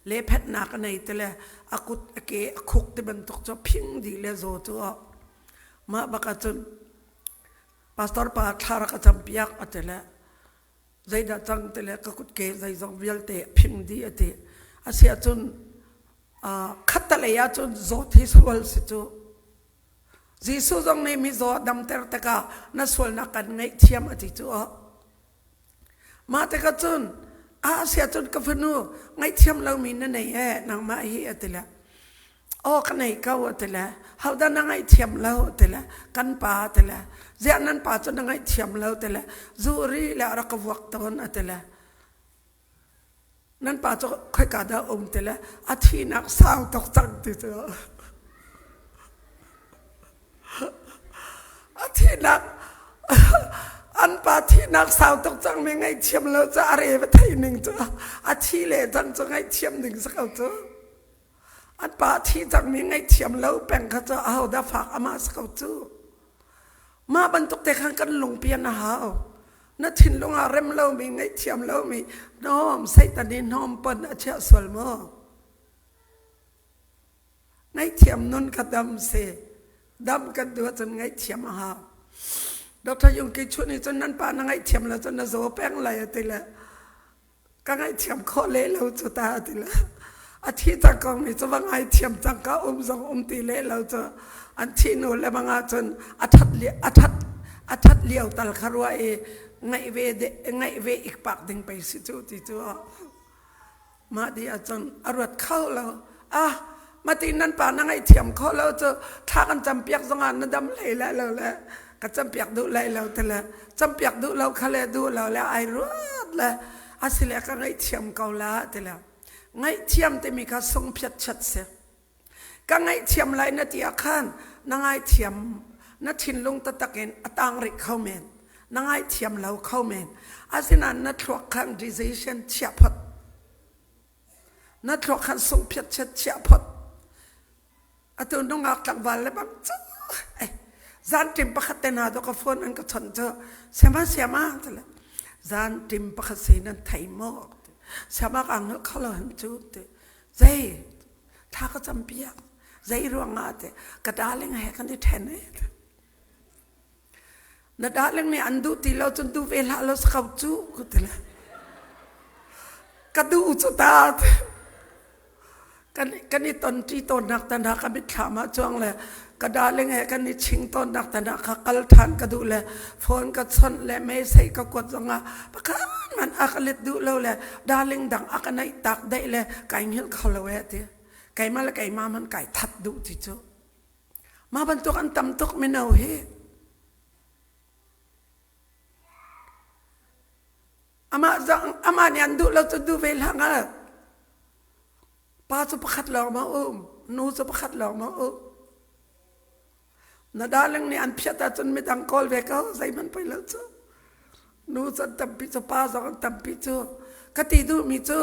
Speaker 1: lephetnak a nei ti le a kut a ke a khuk ti bantuk cu phing dih le zaw cu mah bak ahcun pastor pa thla rak a campiak a ti le zeidah cang ti le ka kut ke zeizong vialte phing dih a ti a si ahcun khattalei ahcun zawt hi sual si cu Jesuh zong nih mizaw a damter tikah na sualnak kan ngaihthiam a ti cu. Mah tikah cun a si ahcun ka fanu ngaihthiam lomi na nei ee nangmah hi a ti le aw ka nei ko a ti le hodah na ngaihthiam lo a ti le kan pa a ti le ziah nan pa cu na ngaihthiam lo ti le zu ri le a rak ka vuak tawn a ti le Nan pa cu khoika dah um ti le a thihnak sau tuk cang ti cu. A thihnak an pa thihnak sau tuk cang mi ngaihthiam lo cu a re va thei ning cu a thi le cang cu ngaihthiam ding si ko cu. An pa thi cang mi ngaihthiam lo peng kha cu ahodah fak amah si ko cu. Mah bantuk te khan kan lungpian a hau. Na thinlung ah rem lomi, ngaihthiam lomi, hnawm, Satan i hnawm pon a chiah sual maw? Ngaihthiam nun kha dam si. Dam kan duh ahcun ngaihthiam a hau. Dr. Yung Ki Chun nih cun nan pa na ngaihthiam lo cun na zaw peng lai a ti le ka ngaihthiam khawh leh lo cu ta a ti le a thi cang ko mi cu va ngaithiam cang ka um zong um ti leh lo cu an thi nu le bang ahcun a that a that a that lio tal kha rua i ngaih ve ngaih ve ikpak ding pei si cu ti cu mah di ahcun a ruat kho lo ah mati nan pa na ngaihthiam kho lo cu thla kan campiak zongah na dam hlei lai lo le ka campiak duh lai lo te le campiak duh lo kha le duh lo le ai ruat le asile ka ngaihthiam ko la ti le ngaihthiam timi kha sung phiat chat si ka ngaihthiam lai na ti ah khan na ngaithiam na thinlung taktak in a tang rih kho men na ngaithiam lo kho men asinain na thluak khan decision chiah phot Na thluak khan sung phiat chiat chiah phot. Atu nungak tlangval le bang cu eh zan ṭim pakhat te hna dawh ka phone an ka chawnh cu siama siama tile zan ṭim pakhat si nan thei maw siama ka hngalh kho lo hen cu ti zei thla ka cam piak zei ruangah te ka darling he kan i ṭhen e Na darling nih an duh ti lo cun duh ve hlah law sakau cu ka ti le. Ka duh cu ta. Kan kan i ton ṭi tawnnak tan ha ka mitthlam ah cuang le ka darling he kan i ching tawnnak tan ah kha kal ṭhan ka duh le phone ka chawnh le message ka kuat zongah pakhat man a ka let duh lo le darling dang a ka naih tak daih le kai hngilh kho lo eh ti. Keimah le keimah man kai that duh ti cu. Mah bantuk an tam tuk mino hi. Amah zong amah nih an duh lo cu duh ve hlah ngal. Pa cu pakhat lawng ma um, nu cu pakhat lawng ma um. Na darling nih an phiat ahcun midang kawl ve ko, zeihmanh poi lo cu. Nu can tampi cu pa zong an tampi cu. Ka ti duhmi cu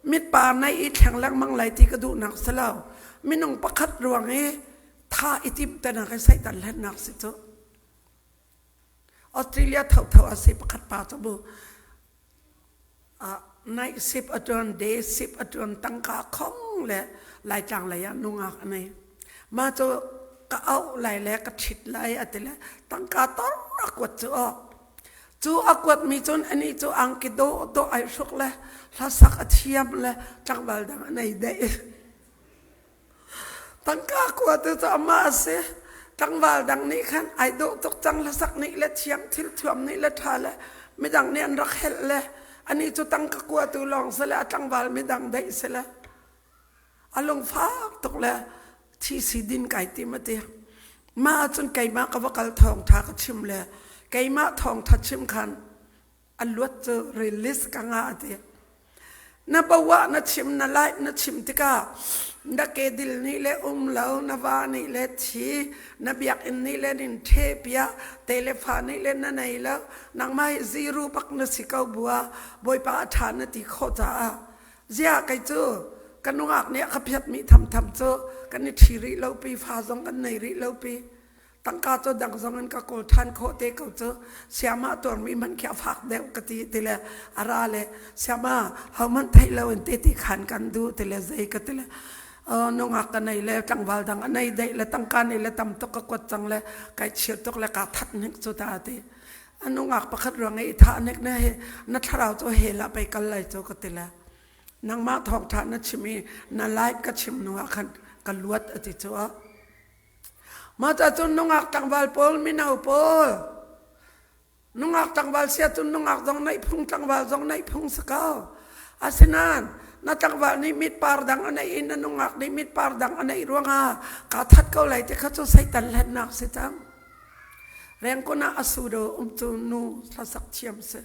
Speaker 1: mitpa nei i thleng lengmang lai ti ka duhnak si lo. Minung pakhat ruang i tha i timh tenak i seitan hlennak si cu. Australia thotho a si pakhat pa cu bu night shift a tuan day shift a tuan tangka khong le laitlang lei ah nungak a nei ma cu ka auh lai le ka ṭhit lai a ti le tangka tor a kuat cu aw cu a kuat mi cun ani cu angki do do ai hruk le hlasak a thiam le tlangval dang a nei deh Tangka kuatu cu amah a si. Tlangval dang nih khan ai dawh tuk cang hlasak nih le thiang thil thuam nih le ṭha le midang nih an rak helh le anih cu tangka kuatu lawng si le a tlangval midang daih si le a lungfak tuk le thi si din kai tim a ti. Mah ahcun keimah ka va kal thawngṭha ka chim le keimah thawngṭha chim khan a luat cu release ka ngah a ti. Na bawa na chim na live na chim tikah na kedil nih le um lo na va nih le thi na biakinn nih le nin the pia telefa nih le na nei lo nangmah hi zero bak na si ko bua bawipa a ṭha na ti khawh caah ziah kei cu ka nungak nih a ka phiat mi thamtham cu kan i ṭhi rih lo pi fa zong kan nei rih lo pi Tangka cu dang zong in ka kawl ṭhan khawh te ko cu siama tuarmi hmanh khi a fak deuh ka ti ti le a ra le siama hohmanh theih lo in te ti khan kan duh ti le zei ka ti le nungak ka nei le tlangval dang a nei deih le tangka nei le tam tuk ka kuat cang le kai chir tuk le kaa that hnik cu ta ti a nungak pakhat ruang i tha nek ne he na thlarau cu hell ah pei kal lai cu ka ti le nangmah thawngṭha na chim i na live ka chim hnu ah khan ka luat a ti cu Mah cun nungak tlangval pawl mino pawl nungak tlangval sia cun nungak zong neih phung tlangval zong neih phung si ko. Asinain na tlangval nih mitpar dang a neih i na nungak nih mitpar dang a neih ruangah kaa that ko lai ti kha cu Satan hlennak si cang. Rengkun ah a sudo um cu nu hlasak thiam si.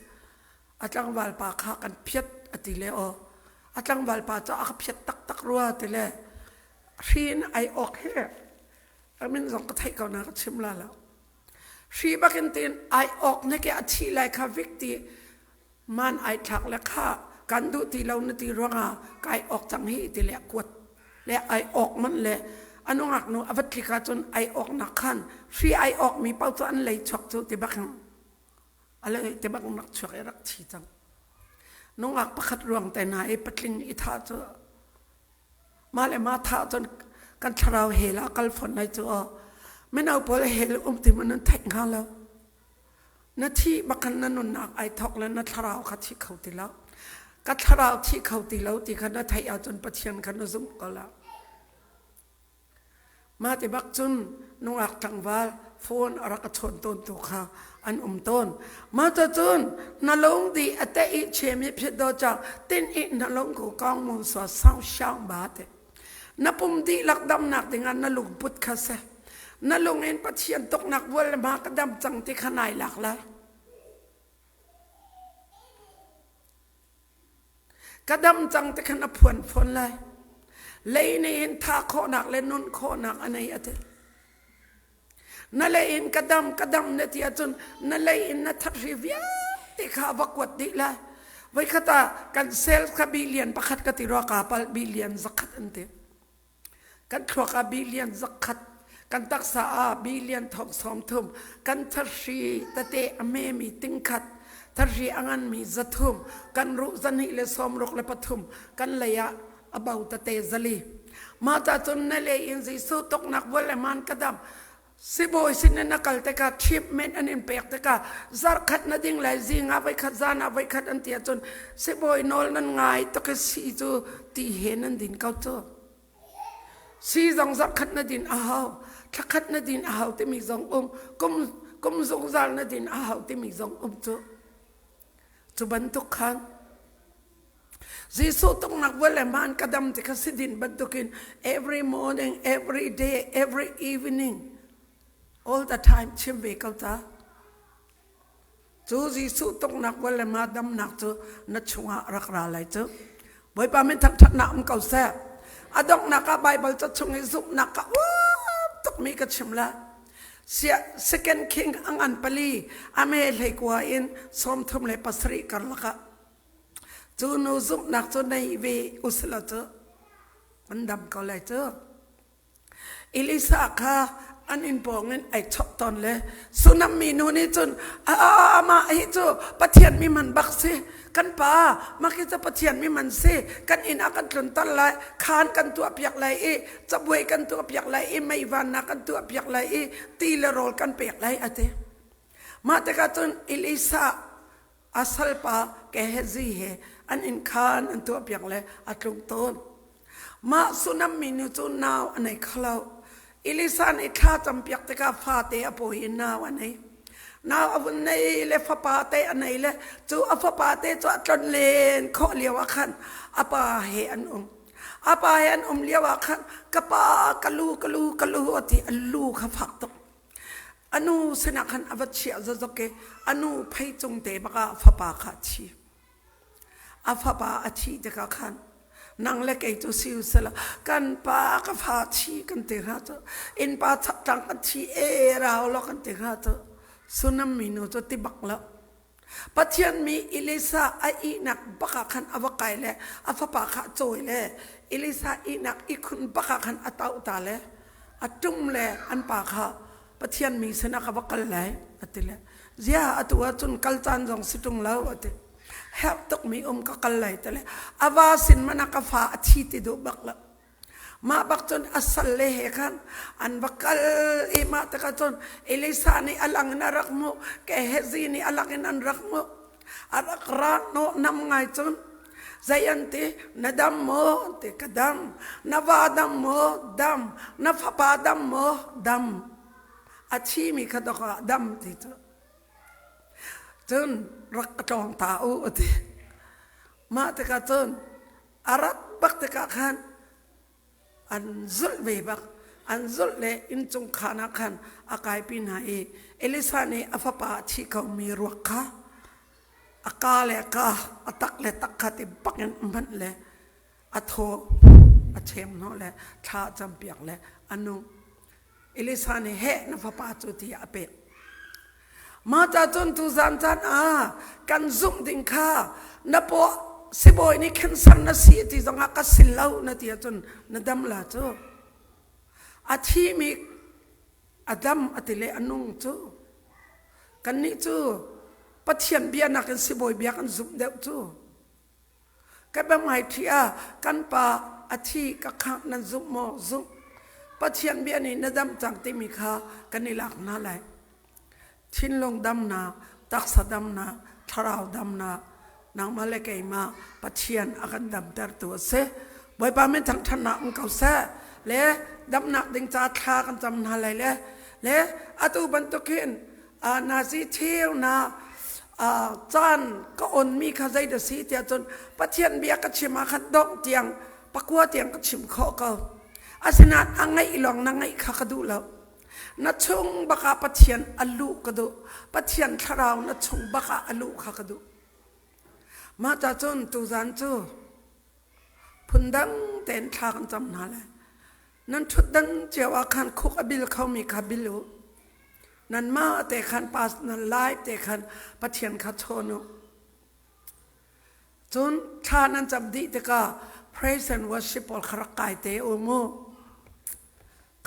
Speaker 1: A tlangval pa kha kan phiat a ti le aw. A tlangval pa cu a ka phiat taktak rua ti le Hri in ai awk hi a min zong ka theih ko na ka chim la lo. Hri bakin tin ai awk ne ke a thi lai kha vik ti man ai thlak le kha kan duh ti lo na ti ruangah kai awk cang hi ti le kuat le ai awk man le anungak nu avat thlika cun ai awk nak khan hri ai awk mi pau cu an lei chuak cu ti bak ale ti bak nak chuak i rak thi cang nungak pakhat ruang te na i patling i tha cu Mah le mah thah cun kan thlarau hell ah kal fawn lai cu aw. Mino pawl hell um ti man nan theih hnga lo. Na thih bak in na nunnak ai thawk le na thlarau kha thi kho ti lo. Ka thlarau thi kho ti lo ti kha na theih ahcun Pathian kha na zumh ko la. Mah ti bak cun nungak tlangval phone a rak a chawn tawn tu kha an um tawn. Mah cun na lung di a te i chem i phit do chak tin i na lung ku kong mu so sang shang ba te. Na pum dihlak damnak dingah na lungput kha se. Na lung in Pathian tuknak vual le ma ka dam cang ti kha nai lak lai. Ka dam cang ti khan a phuan fawn lai. Lei nih hin thah khawhnak le nun khawhnak a nei a ti. Na lei in ka dam ka dam na ti ahcun na lei in na thathri vialte kha a va kuat dih lai. Voikhat ah kan sales kha billion pakhat ka ti rua kaa palh billion zakhat an ti. Kan thluak ah billion zakhat, kan taksa ah billion thong sawm thum, kan thahri tete a memi tingkhat, thahri a nganmi zathum, kan ruh zahnih le sawmruk le pathum, kan lei ah a bo tete zali. Mah ta cun na lei in Jesuh tuknak vual le man ka dam. Sibawi sin in na kal tikah treatment an in pek tikah zarkhat na ding lai zing ah voikhat zan ah voikhat an ti ahcun sibawi nawl nan ngai tuk i sii cu ti he nan din ko cu. Sii zong zarkhat na din a hau, thlakhat na din a hau timi zong um, kum kum zungzal na din a hau timi zong um cu. Cu bantuk khan Jesuh tungnak vual le hmaan ka dam ti kha si din bantukin every morning, every day, every evening, all the time chim ve ko ta. Cu Jesuh tungnak vual le ma damnak cu na chungah rak ra lai cu. Bawipa min thangṭhatnak um ko seh. A donghnak ah Bible ca chung i zumhnak ka uap tukmi ka chim la. Second King a ngan pali a me hleikua in 37 karlak ah cu nu zumhnak cu nei ve usila cu an dam ko lai cu. Elisa kha an inn pawng in ai chok tawn le Sunam minu nih cun amah hi cu Pathian mi man bak si kan pa mah hi cu Pathian mi man si kan inn ah kan tlunter lai khaan kan tuah piak lai i cabuai kan tuah piak lai i meivan kan tuah piak lai i ti le rawl kan pek lai a ti. Mah tikah cun Elisa a salpa Gehazi he an inn khaan an tuah piak le a tlung tawn. Mah Sunam minu cu nau a nei kho lo. Elisa nih thla campiak tikah fate a pawi i nau a nei. Nau a vun nei le fapa te a nei le cu a fapa te cu a tlon len khawh lio ah khan a pa he an um. A pa he an um lio ah khan ka pa ka lu ka lu ka lu a ti a lu kha fak tuk. A nu sinah khan a va chiah zazok i a nu phei cung te bak ah fapa kha a thi. A fapa a thih tikah khan nang le kei cu si usila kan pa ka fa thi kan ti hnga cu innpa chakṭang kan thi e rau lo kan ti hnga cu Sunam minu cu ti bak lo. Pathian mi Elisa a ihnak bak ah khan a va kai le a fapa kha a cawi le Elisa ihnak ihkhun bak ah khan a tauh ta le a ṭum le an pa kha Pathian mi sinah ka va kal lai a ti le zia atu ahcun kal caan zong si ṭung lo a ti herh tukmi um ka kal lai ti le a va sin man ah ka fa a thi ti duh bak lo mah bak cun a sal le he khan an va kal i mah tikah cun Elisa nih a lang in a rak hmuh Gehazi nih a lang in an rak hmuh a rak ra hnawh nam ngai cun zei an ti na dam maw an ti ka dam na va dam maw dam na fapa dam maw dam a thimi kha dok ah dam ti cu cun rak ka tlawng ta u a ti mah tikah cun a rat bak tikah khan an zulh ve bak an zulh le inncung khaan ah khan a kaipi hna i Elisa nih a fapa a thi komi ruak kha a ka le ka a tak le tak kha ti bakin a hmanh le a thaw a chem hnawh le thla a campiak le a nung Elisa nih heh na fapa cu tiah a pek Mah ca cun tuzan caan ah kan zumh ding kha na paw sibawi nih cancer na si ti zongah ka sil lo na ti ahcun na dam la cu. A thimi a dam a ti le a nung cu. Kannih cu Pathian bia nakin sibawi bia kan zumh deuh cu. Ka bia hmaiṭhi ah kan pa a thi ka khangh nan zumh maw? Zumh. Pathian bia nih na dam cang timi kha kan i lak hna lai. Thinlung damnak, taksa damnak, thlarau damnak, nangmah le keimah Pathian a kan damtertu a si. Bawipa min thangṭhatnak um ko seh. Le damnak ding ca thla kan cam hna lai le le atu bantuk hin nazi theu na caan ka onmi kha zei dah si tiah cun Pathian bia ka chim ah khan dongh tiang pakua tiang ka chim khawh ko. Asinain a ngaih lawng na ngaih kha ka duh lo. Na chung bak ah Pathian a luh ka duh. Pathian thlarau na chung bak ah a luh kha ka duh. Mah ta cun tuzan cu phundang tein thla kan cam hna lai. Nan ṭhutdan cio ah khan khuk a bil khomi kha bil u. Nanmah te khan pas nan live te khan Pathian kha chawn u. Cun thla nan cam dih tikah praise and worship pawl kha rak kai te u mu.